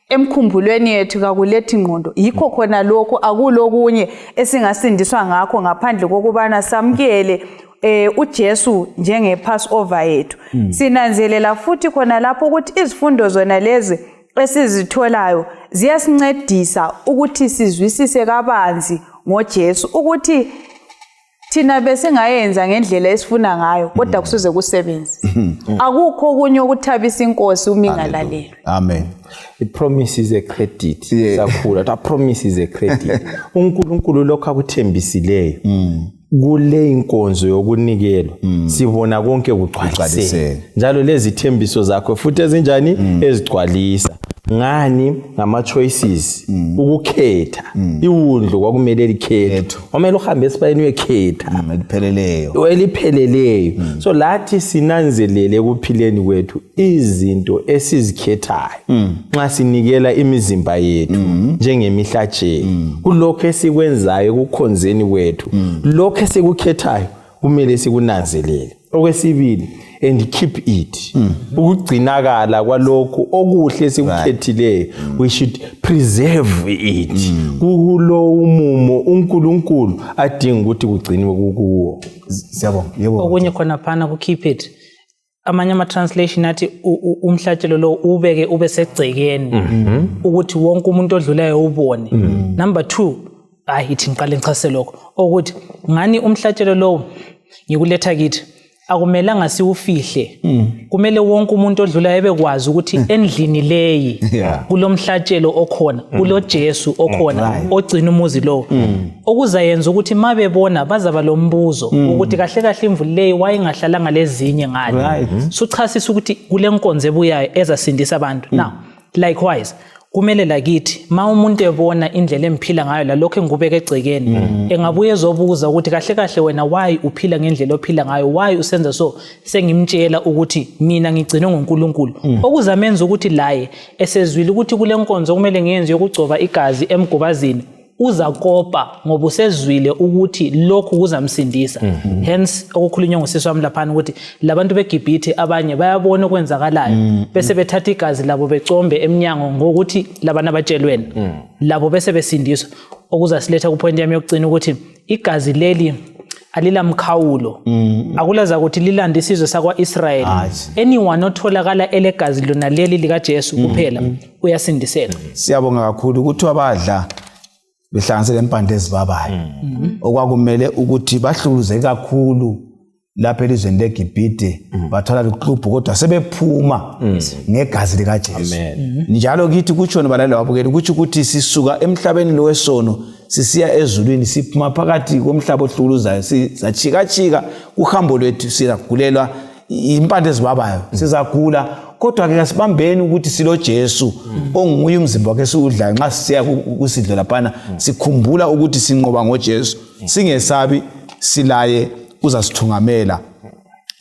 emkhumbulweni yethu kakulethi ingqondo. Yikho khona lokho akulokunye esingasindiswa ngakho ngaphandle kokubana samukele uJesu njenge Passover yethu. Sinanzelela futhi khona lapho ukuthi izifundo zona lezi esizitholayo ziyasincedisa ukuthi sizwisise kabanzi ngoJesu ukuthi thina besingayenza ngendlela esifuna ngayo kodwa kusuze kusebenze. Akukho okunye ukuthabisa inkosi uma ingalalelwa. Amen. It promises a credit. Sakhula, that promises a credit. uNkulunkulu lokho akuthembisileyo. Kule inkonzo yokunikelwa sibona konke kugcwaliseke. Njalo lezi thembiso zakho futhi ezinjani ezigcwalisa. Ngani ngama choices ukukhetha iwundlu kwakumele likhethe omele uhambe esibayeni uyekhetha elipheleleyo so lathi sinanzelele ekuphileni kwethu izinto esizikhethayo nxa sinikela imizimba yethu njengemihlatshelo kulokho esikwenzayo kukhonzeni kwethu lokho esikukhethayo kumele sikunanzelele. Okwesibili, and keep it. Ukugcinakala kwalokho okuhle esikukhethileyo, we should preserve it. Kulo umumo uNkulunkulu adinga ukuthi kugcinwe kuwo. Siyabonga. Yebo. Okunye khona phana ku keep it. Amanye ama translation athi umhlatshelo lo ubeke ube segcekeni ukuthi wonke umuntu odlulayo ubone. Number 2, ayithi ngiqale ngichase lokho ukuthi ngani umhlatshelo lo ngikuletha kithi akumelanga siwufihle kumele wonke umuntu odlulayo ebekwazi ukuthi endlini leyi kulomhlatshelo okhona kulo Jesu okhona ogcina umuzi lo okuzayenza ukuthi mabebona bazaba lombuzo ukuthi kahle kahle imvuli leyi wayengahlalanga lezinye ngani suchasisa ukuthi kule nkonzo ebuyayo ezasindisa abantu. Now likewise kumele lakithi ma umuntu ebona indlela emphila ngayo la lokho engubeka egcekeni engabuye ezobuza ukuthi kahle kahle wena why uphila ngendlela ophila ngayo why usenza so sengimtshela ukuthi mina ngigcinwe nguNkulunkulu okuzamenza ukuthi laye esezwile ukuthi kule nkonzo kumele ngiyenze yokugcoba igazi emgobazini uzakopa ngoba usezwile ukuthi lokhu kuzamsindisa. Hence okukhulunywa ngosisi wami laphana ukuthi labantu beGibhithe abanye bayabona okwenzakalayo bese bethatha igazi labo becombe eminyango ngokuthi labana abatshelweni labo bese besindiswa okuzasiletha ku point yami yokugcina ukuthi igazi leli alila mkhawulo akulaza ukuthi lilanda isizwe sakwaIsrael anyone otholakala elegazi lona leli lika Jesu kuphela uyasindisela. Siyabonga kakhulu ukuthi abadla behlanganisele impande ezibabayo okwakumele ukuthi bahluluze kakhulu lapha elizweni leGibhithe bathola liqhubhu kodwa sebephuma ngegazi lika Jesu. Njalo kithi kutsho nabalali wabukeli kuthi ukuthi sisuka emhlabeni lo wesono sisiya ezulwini siphuma phakathi komhlaba ohluluzayo sizachika kuhambo lwethu sizagulelwa impande ezibabayo sizagula kodwa ke asibambeni ukuthi silo Jesu onguye umzimba wakhe siudla nxa siya kusidlo laphana sikhumbula ukuthi sinqoba ngoJesu singesabi silaye uzasithungamela.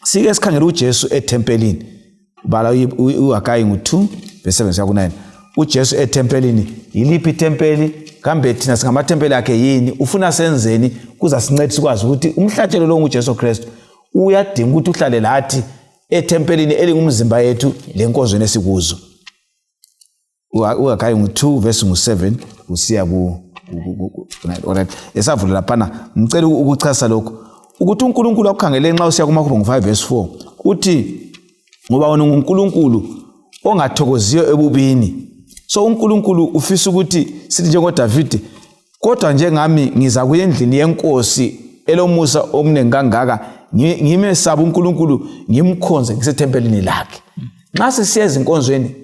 Sike sikhangela uJesu etempelini bala uHagayi 2:7-9 uJesu etempelini yiliphi tempeli kambe thina singamatempeli akhe yini ufuna senzeni kuzasinceda sikwazi ukuthi umhlatshelo lo nguJesu Kristu uyadinga ukuthi uhlale lathi etempelini elingumzimba yethu lenkonzo nesikuzo. uHagayi 2:7 usiya ku alright esavula laphana ngicela ukuchasa lokho ukuthi uNkulunkulu akukhangele nxa usiya kuMakhubo 5:4 uthi ngoba wona uNkulunkulu ongathokoziyo ebubini. So uNkulunkulu ufisa ukuthi sithi njengoDavide kodwa njengami ngiza kuye endlini yenkosi elomusa omnengi kangaka ngimesaba uNkulunkulu ngimkhonze ngisethempelini lakhe. Nxa sisiyeza inkonzweni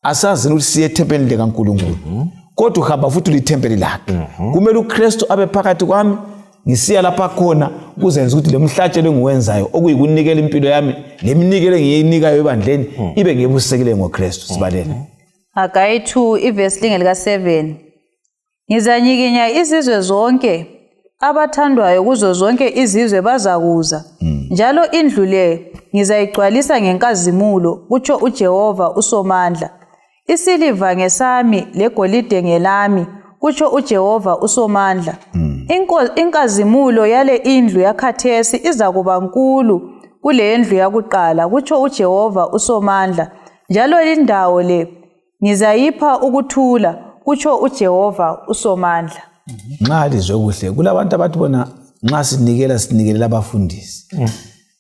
asazini ukuthi siyeethempelini likaNkulunkulu kodwa uhamba futhi lithempeli lakhe. Kumele uKristu abe phakathi kwami ngisiya lapha khona kuzenza ukuthi lemhlatshelo engiwenzayo okuyikunikela impilo yami leminikelo engiyinikayo ebandleni ibe ngebusekele ngoKristu. Sibalele Hagayi 2:7 ngizanyikinya izizwe zonke abathandwayo kuzo zonke izizwe bazakuza njalo indlu le ngizayigcwalisa ngenkazimulo kutsho uJehova uSomandla. Isiliva ngesami legolide ngelami kutsho uJehova uSomandla. Inkazimulo yale indlu yakhathesi izakuba nkulu kule ndlu yakuqala kutsho uJehova uSomandla njalo indawo le ngizayipha ukuthula kutsho uJehova uSomandla. Nxa lizwe kuhle kulabantu abathi bona nxa sinikelela abafundisi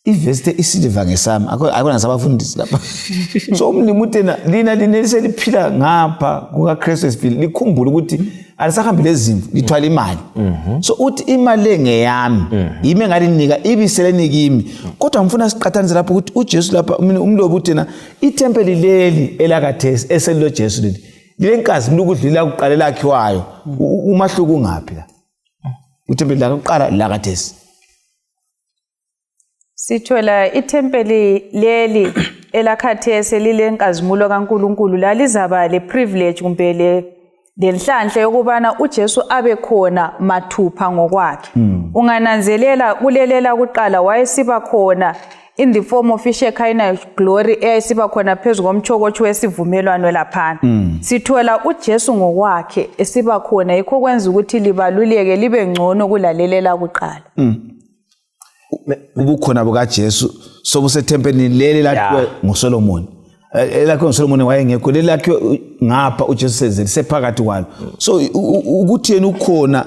iveste isilver ngesami akona sabafundisi lapha so umlimi utena lina lineliphila ngapha kuka Christ esivile likhumbula ukuthi alisahambi lezimvu lithwala imali so uthi imali engeyami yimi ngalinika ibiseleni kimi kodwa ngifuna siqathanise lapho ukuthi uJesu lapha umlobi utena itempeli leli elakathesi eselilo Jesu leli lilenkazi lokudlila kuqala lakhiwayo umahluko ungaphi la itempeli lakuqala lakathesi sithola itempeli leli elakhathesi lilenkazimulo kaNkuluNkulu lalizaba le privilege kumbe lenhlanhla yokubana uJesu abe khona mathupha ngokwakhe ungananzelela kulelela kuqala wayesiba khona in the form of Shekinah glory eyasiba khona phezulu komchokocho wesivumelwano laphana sithola uJesu ngokwakhe esiba khona yikho kwenza ukuthi libaluleke libe ngcono kulalelela kuqala ubukhona buka Jesu sobusethempelini leli lakhiwe nguSolomon elakhiwe nguSolomon wayengekho leli lakhiwe ngapha uJesu sezeli sephakathi kwalo so ukuthi yena ukhona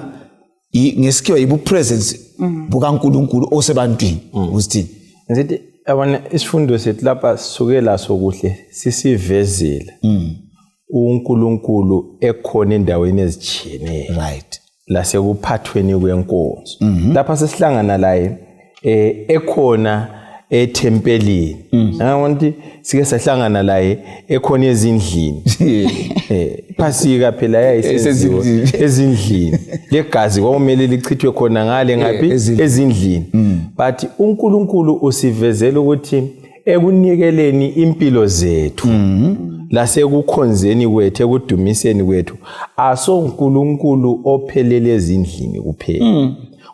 ngesikhiwa yibu presence bukaNkuluNkulu osebantwini usithini ngithi abona isifundo sethu lapha sisukela sokuhle sisivezela uNkulunkulu ekhona endaweni ezijiyeneyo right la sekuphathweni kwenkonzo lapha sesihlangana laye ekhona etempelini ngathi sike sahlangana laye ekhona ezindlini phasika phela yayisenziwa ezindlini legazi kwamele lichithwe khona ngale ngaphi ezindlini but uNkulunkulu usivezela ukuthi ekunikeleni impilo zethu lasekukhonzeni kwethu ekudumiseni kwethu aso uNkulunkulu ophelele ezindlini kuphela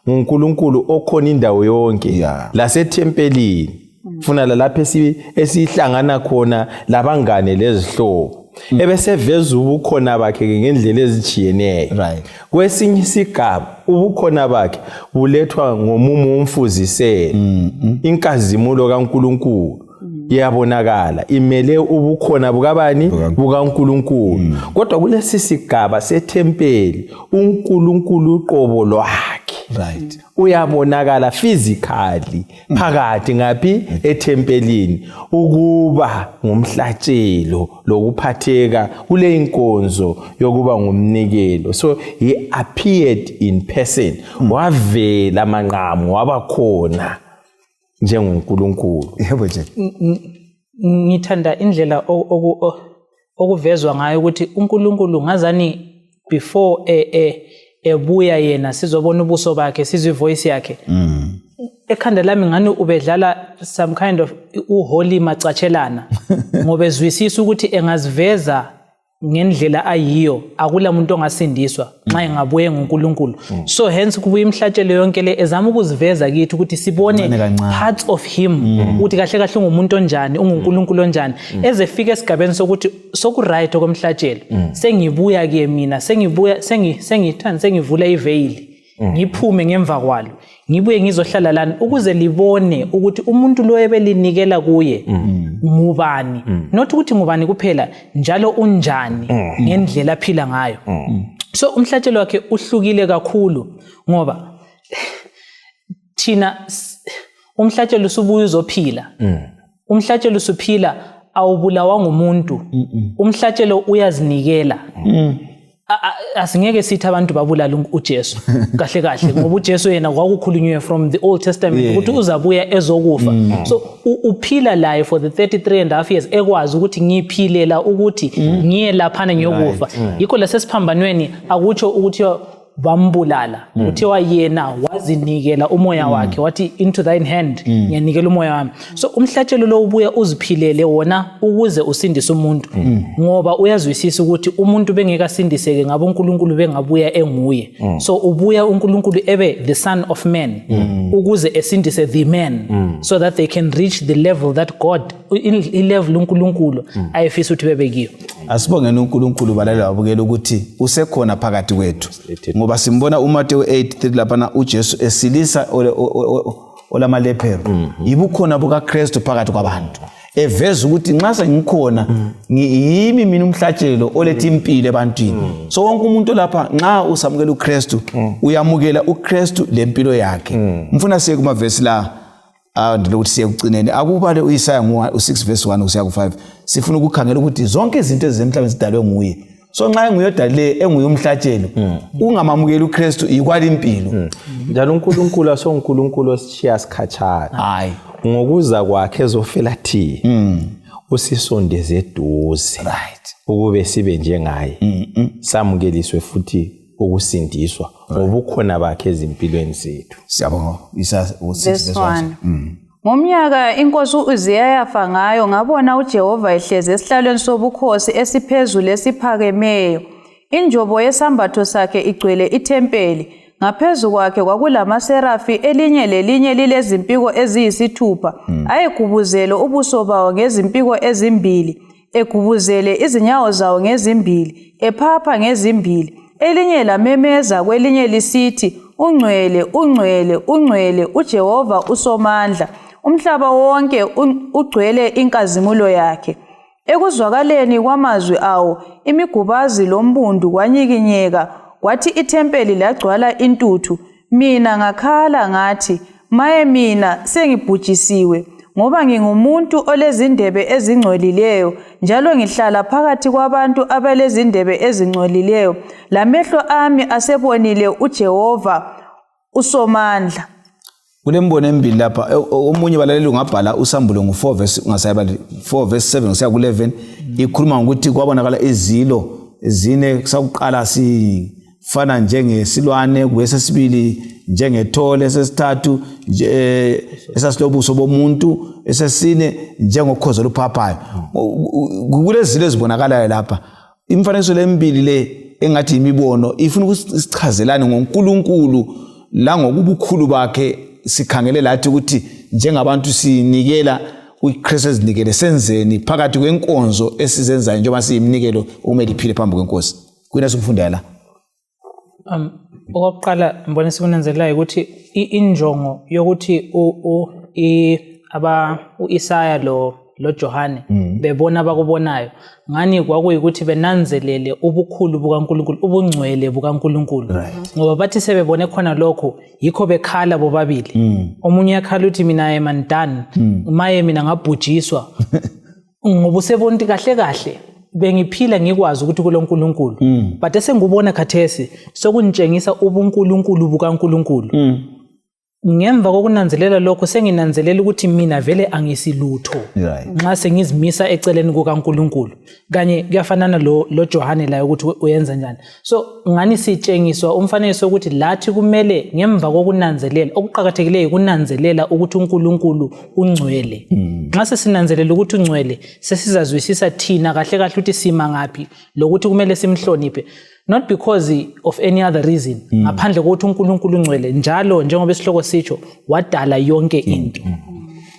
uNkulunkulu okhona indawo yonke lasethempelini funa lapha esihlangana khona labangane lezihlobo ebeseveza ubukhona bakhe ngendlela ezijiyeneyo kwesinye isigaba ubukhona bakhe bulethwa ngomumo womfuziselo inkazimulo kaNkulunkulu iyabonakala imele ubukhona bukabani bukaNkulunkulu kodwa kulesi sigaba sethempeli uNkulunkulu uqobo lwakhe uyabonakala physically phakathi ngaphi etempelini ukuba ngumhlatshelo lokuphatheka kule inkonzo yokuba ngumnikelo so he appeared in person wavela manqamu wabakhona njengoNkulunkulu yebo nje ngithanda indlela okuvezwa ngayo ukuthi uNkulunkulu ngazani before ebuya yena sizobona ubuso bakhe sizwe voice yakhe ekhanda lami ngani ubedlala some kind of uholy macatshelana ngoba ezwisisa ukuthi engaziveza ngendlela ayiyo akula umuntu ongasindiswa nxa engabuye ngoNkulunkulu so hence kubuye imhlatshelo yonke le ezama ukuziveza kithi ukuthi sibone parts of him ukuthi kahle kahle ungumuntu onjani unguNkulunkulu onjani ezefika esigabeni sokuthi soku right okomhlatshelo sengibuya ke mina sengibuya sengivula iveil ngiphume ngemva kwalo ngibuye ngizohlala lana ukuze libone ukuthi umuntu lo ebelinikela kuye ngubani not ukuthi ngubani kuphela njalo unjani ngendlela aphila ngayo so umhlatshelo wakhe uhlukile kakhulu ngoba thina umhlatshelo usubuye uzophila umhlatshelo usuphila awubulawa ngumuntu umhlatshelo uyazinikela asingeke sithi abantu babulala uJesu kahle kahle ngoba uJesu yena kwakukhulunywe from the Old Testament ukuthi uzabuya ezokufa so uphila laye for the 33.5 years ekwazi ukuthi ngiphilela ukuthi ngiye laphana ngiyokufa yikho lasesiphambanweni akutsho ukuthi bambulala uthiwa yena wazinikela umoya wakhe wathi into thine hand ngiyanikela umoya wami so umhlatshelo lo ubuya uziphilele wona ukuze usindise umuntu ngoba uyazwisisa ukuthi umuntu bengeka sindiseke ngabo uNkulunkulu bengabuya enguye so ubuya uNkulunkulu ebe the son of man ukuze esindise the man so that they can reach the level that God level uNkulunkulu ayefisa ukuthi bebekiyo asibongene uNkulunkulu balalelo abukela ukuthi usekhona phakathi kwethu ngoba simbona uMateyu 8:3 lapha uJesu esilisa olamalepero yibukhona bukaKristu phakathi kwabantu eveza ukuthi nxa sengikhona yimi mina umhlatshelo oletha impilo ebantwini so wonke umuntu lapha nxa usamukela uKristu uyamukela uKristu lempilo yakhe mfuna siye kuma verse la ndilokuthi siye kucineni akubale uIsaya 6 verse 1 kusiya ku5 sifuna ukukhangela ukuthi zonke izinto ezisemhlabeni zidalwe nguye so nxa enguye odalile enguye umhlatshelo ungamamukeli uKristu ikwala impilo njalo uNkulunkulu asoNkulunkulu osishiya sikhatshana hayi ngokuza kwakhe ezofela thina usisondeze eduze right ukube sibe njengaye samukeliswe futhi ukusindiswa ngobukhona bakhe ezimpilweni zethu. Siyabonga Isaya 6 verse 1. Ngomnyaka inkosi uUziya yafa ngayo ngabona uJehova ehlezi esihlalweni sobukhosi esiphezulu esiphakemeyo. Injobo yesambatho sakhe igcwele ithempeli. Ngaphezu kwakhe kwakulamaserafi elinye lelinye lilezimpiko eziyisithupha. Ayegubuzele ubuso bawo ngezimpiko ezimbili, egubuzele izinyawo zawo ngezimbili, ephapha ngezimbili. Elinye lamemeza kwelinye lisithi, Ungcwele, ungcwele, ungcwele, uJehova uSomandla. Umhlaba wonke ugcwele inkazimulo yakhe. Ekuzwakaleni kwamazwi awo, imigubazi lombundu kwanyikinyeka, kwathi ithempeli lagcwala intuthu. Mina ngakhala ngathi, maye mina sengibhujisiwe, ngoba ngingumuntu olezindebe ezingcolileyo, njalo ngihlala phakathi kwabantu abalezindebe ezingcolileyo, lamehlo ami asebonile uJehova uSomandla. Kulembono embili lapha omunye balaleli ungabhala usambulo ngo4 verse ungasayibali 4 verse 7 kusiya ku11 ikhuluma ngokuthi kwabonakala izilo ezine kusakuqala sifana njengesilwane kwesesibili njengethole esesithathu esasilobuso bomuntu esesine njengokhozo luphaphayo kulezilo ezibonakalayo lapha imfanekiso lembili le engathi imibono ifuna ukusichazelana ngoNkulunkulu la ngokubukhulu bakhe sikhangele lathi ukuthi njengabantu sinikela uKristu ezinikele senzeni phakathi kwenkonzo esizenzayo njengoba siyimnikelo umele iphile phambi kwenkosi kuyina sikufunda la okokuqala ngibona sikunanzelelayo ukuthi injongo yokuthi uIsaya lo Johane bebona bakubonayo ngani kwakuyikuthi benanzelele ubukhulu bukaNkulunkulu ubungcwele bukaNkulunkulu ngoba bathi sebebone khona lokho yikho bekhala bobabili omunye yakhala uthi mina emandani maye mina ngabhujiswa ngoba usebonti kahle kahle bengiphila ngikwazi ukuthi kuloNkulunkulu but esengubona khathesi sokunitshengisa ubuNkulunkulu bukaNkulunkulu ngemva kokunanzelela lokho senginanzelela ukuthi mina vele angisilutho nxa sengizimisa eceleni kukaNkulunkulu kanye kuyafanana lo Johane la ukuthi uyenza njani so ngani sitshengiswa umfanekiso ukuthi lathi kumele ngemva kokunanzelela okuqhakathekileyo kunanzelela ukuthi uNkulunkulu ungcwele nxa sesinanzelela ukuthi ungcwele sesizazwisisa thina kahle kahle ukuthi sima ngapi lokuthi kumele simhloniphe not because of any other reason ngaphandle kokuthi uNkulunkulu ungcwele njalo njengoba isihloko sicho wadala yonke into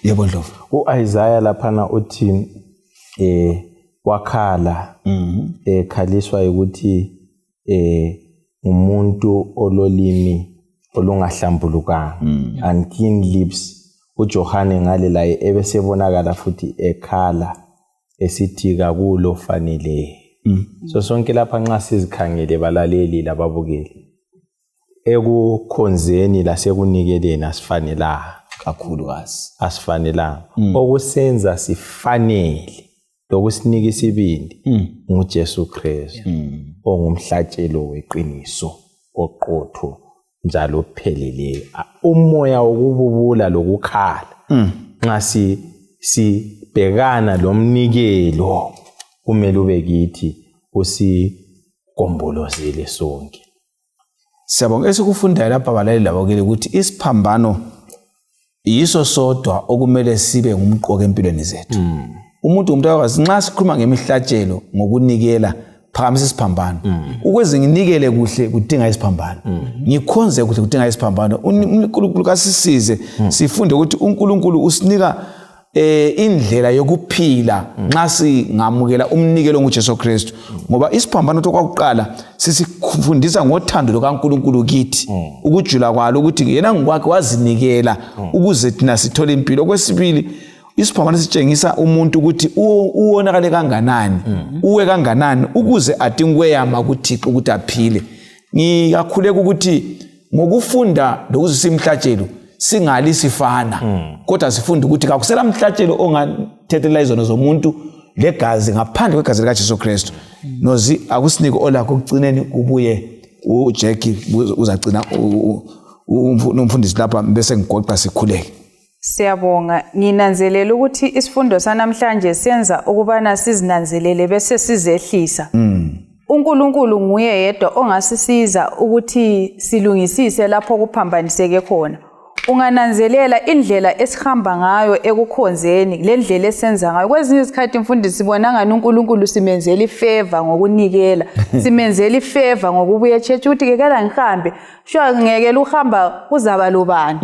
yebo Ndlovu uIsaiah laphana uthi wakhala khaliswa ukuthi umuntu ololimi olungahlambulukanga unclean lips uJohane ngale la ebesebonakala futhi ekhala esithi kakulo fanele so sonke lapha nxa sizikhangele balaleli lababukeli ekukhonzeni lasekunikeleni asifanelanga kakhulu asifanelanga okusenza sifanele lokusinika isibindi nguJesu Kristu ongumhlatshelo weqiniso oqotho njalo opheleleyo umoya wokububula lokukhala nxa sibhekana lomnikelo kumele ube kithi usigombolozele sonke. Siyabonga esikufunda lapha balaleli labakeli ukuthi isiphambano yiso sodwa okumele sibe ngumqoka empilweni zethu. Umuntu akwazi nxa sikhuluma ngemihlatshelo ngokunikela phakamisa isiphambano. Ukuze nginikele kuhle kudinga isiphambano. Ngikhonze kuhle kudinga isiphambano. uNkulunkulu kasisize sifunde ukuthi uNkulunkulu usinika indlela yokuphila nxa singamukela umnikelo ngoJesu Kristu ngoba isiphambano tokwakuqala sisifundisa ngothando lokaNkulunkulu kithi ukujula kwalo ukuthi yena ngokwakhe wazinikela ukuze thina sithole impilo. Okwesibili isiphambano sitshengisa umuntu ukuthi uwonakale kanganani uwe kanganani ukuze adinkweyama kuThixo ukuthi aphile. Ngiyakhuleka ukuthi ngokufunda lokuzisa imhlatshelo singali sifana kodwa sifunda ukuthi kakusela mhlatshelo ongathethela izono zomuntu legazi ngaphandle kwegazi lika Jesu Kristu nozi akusinike olakho ukugcineni kubuye uJackie uzagcina umfundisi lapha bese ngigoqa sikhuleke. Siyabonga, nginanzelela ukuthi isifundo sanamhlanje senza ukubana sizinanzelele bese sizehlisa. uNkulunkulu nguye yedwa ongasisiza ukuthi silungisise lapho kuphambaniseke khona. Ungananzelela indlela esihamba ngayo ekukhonzeni, le ndlela esenza ngayo. Kwezinye izikhathi mfundisi sibona ngani uNkulunkulu simenzela ifavor ngokunikela, simenzela ifavor ngokubuya echechi ukuthi ke kala ngihambe, sho ngeke uhamba kuzaba lobani.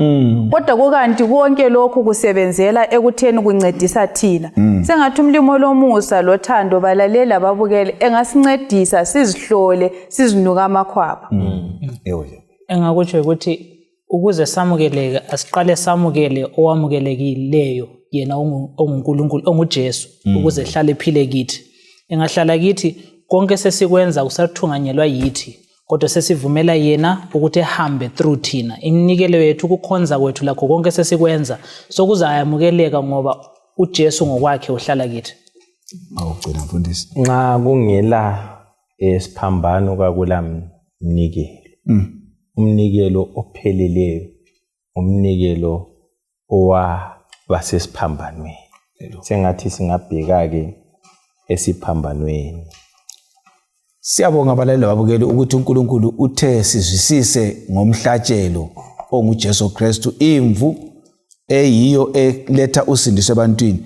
Kodwa kukanti konke lokhu kusebenzela ekutheni kuncedisa thina. Sengathi umlimo lomusa lothando balalela ababukele engasincedisa sizihlole, sizinuka amakhwapha. Engakutsho ukuthi ukuze samukeleke asiqale samukele owamukelekileyo yena onguNkulunkulu onguJesu ukuze ehlale ephile kithi. Engahlala kithi konke sesikwenza kusathunganyelwa yithi kodwa sesivumela yena ukuthi ehambe through thina. Iminikelo yethu ukukhonza kwethu lakho konke sesikwenza sokuzayamukeleka ngoba uJesu ngokwakhe uhlala kithi. Awugcina mfundisi. Nxa kungela esiphambano kwakulamnikelo. Umnikelo opheleleyo, umnikelo owabasesiphambanweni. Sengathi singabheka ke esiphambanweni. Siyabonga abalaleli babukeli ukuthi uNkulunkulu uthe sizwisise ngomhlatshelo onguJesu Kristu, imvu eyiyo eletha usindiso ebantwini.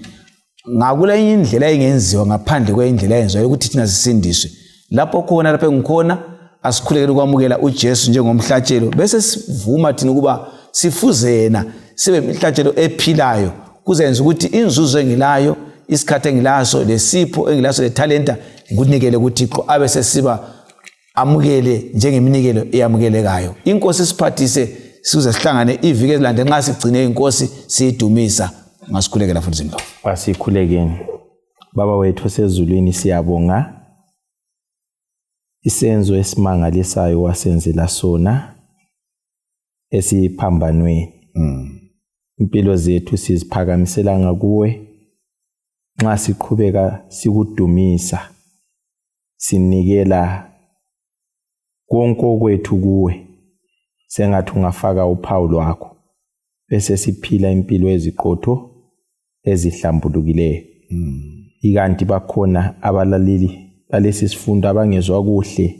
Ngakula indlela engenziwa ngaphandle kwendlela eyenziwa ukuthi thina sisindiswe. Lapho khona lapho engikhona asikhulekele ukwamukela uJesu njengomhlatshelo bese sivuma thina ukuba sifuzena sibe imhlatshelo ephilayo kuzenza ukuthi inzuzo engilayo, isikhathi engilaso, lesipho engilaso, letalenta ngikunikele kuThixo abe sesiba amukele njengeminikelo eyamukelekayo. Inkosi siphathise size sihlangane iviki ezilande nxa sigcine inkosi siyidumisa. Ngasikhulekela futhi Zindlovu. Asikhulekeni. Baba wethu osezulwini siyabonga isenzo esimangalisayo wasenzela sona esiphambanweni. Impilo zethu siziphakamisela ngakuwe nxa siqhubeka sikudumisa, sinikela konke kwethu kuwe. Sengathi ungafaka uphawu lwakho bese siphila impilo eziqotho ezihlambulukileyo. Ikanti bakhona abalaleli balesi sifundo abangezwa kuhle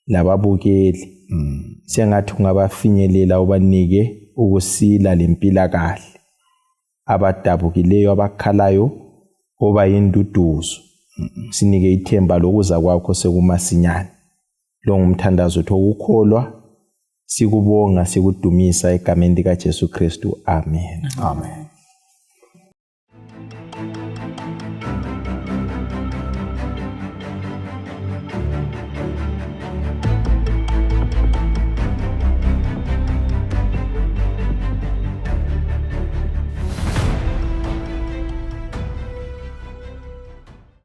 lababukeli. Sengathi ungabafinyelela ubanike ukusila lempilakahle. Abadabukileyo abakhalayo oba yinduduzo. Sinike ithemba lokuza kwakho sekumasinyane. Lo ngumthandazo wokukholwa. Sikubonga sikudumisa egameni likaJesu Kristu. Amen. Amen.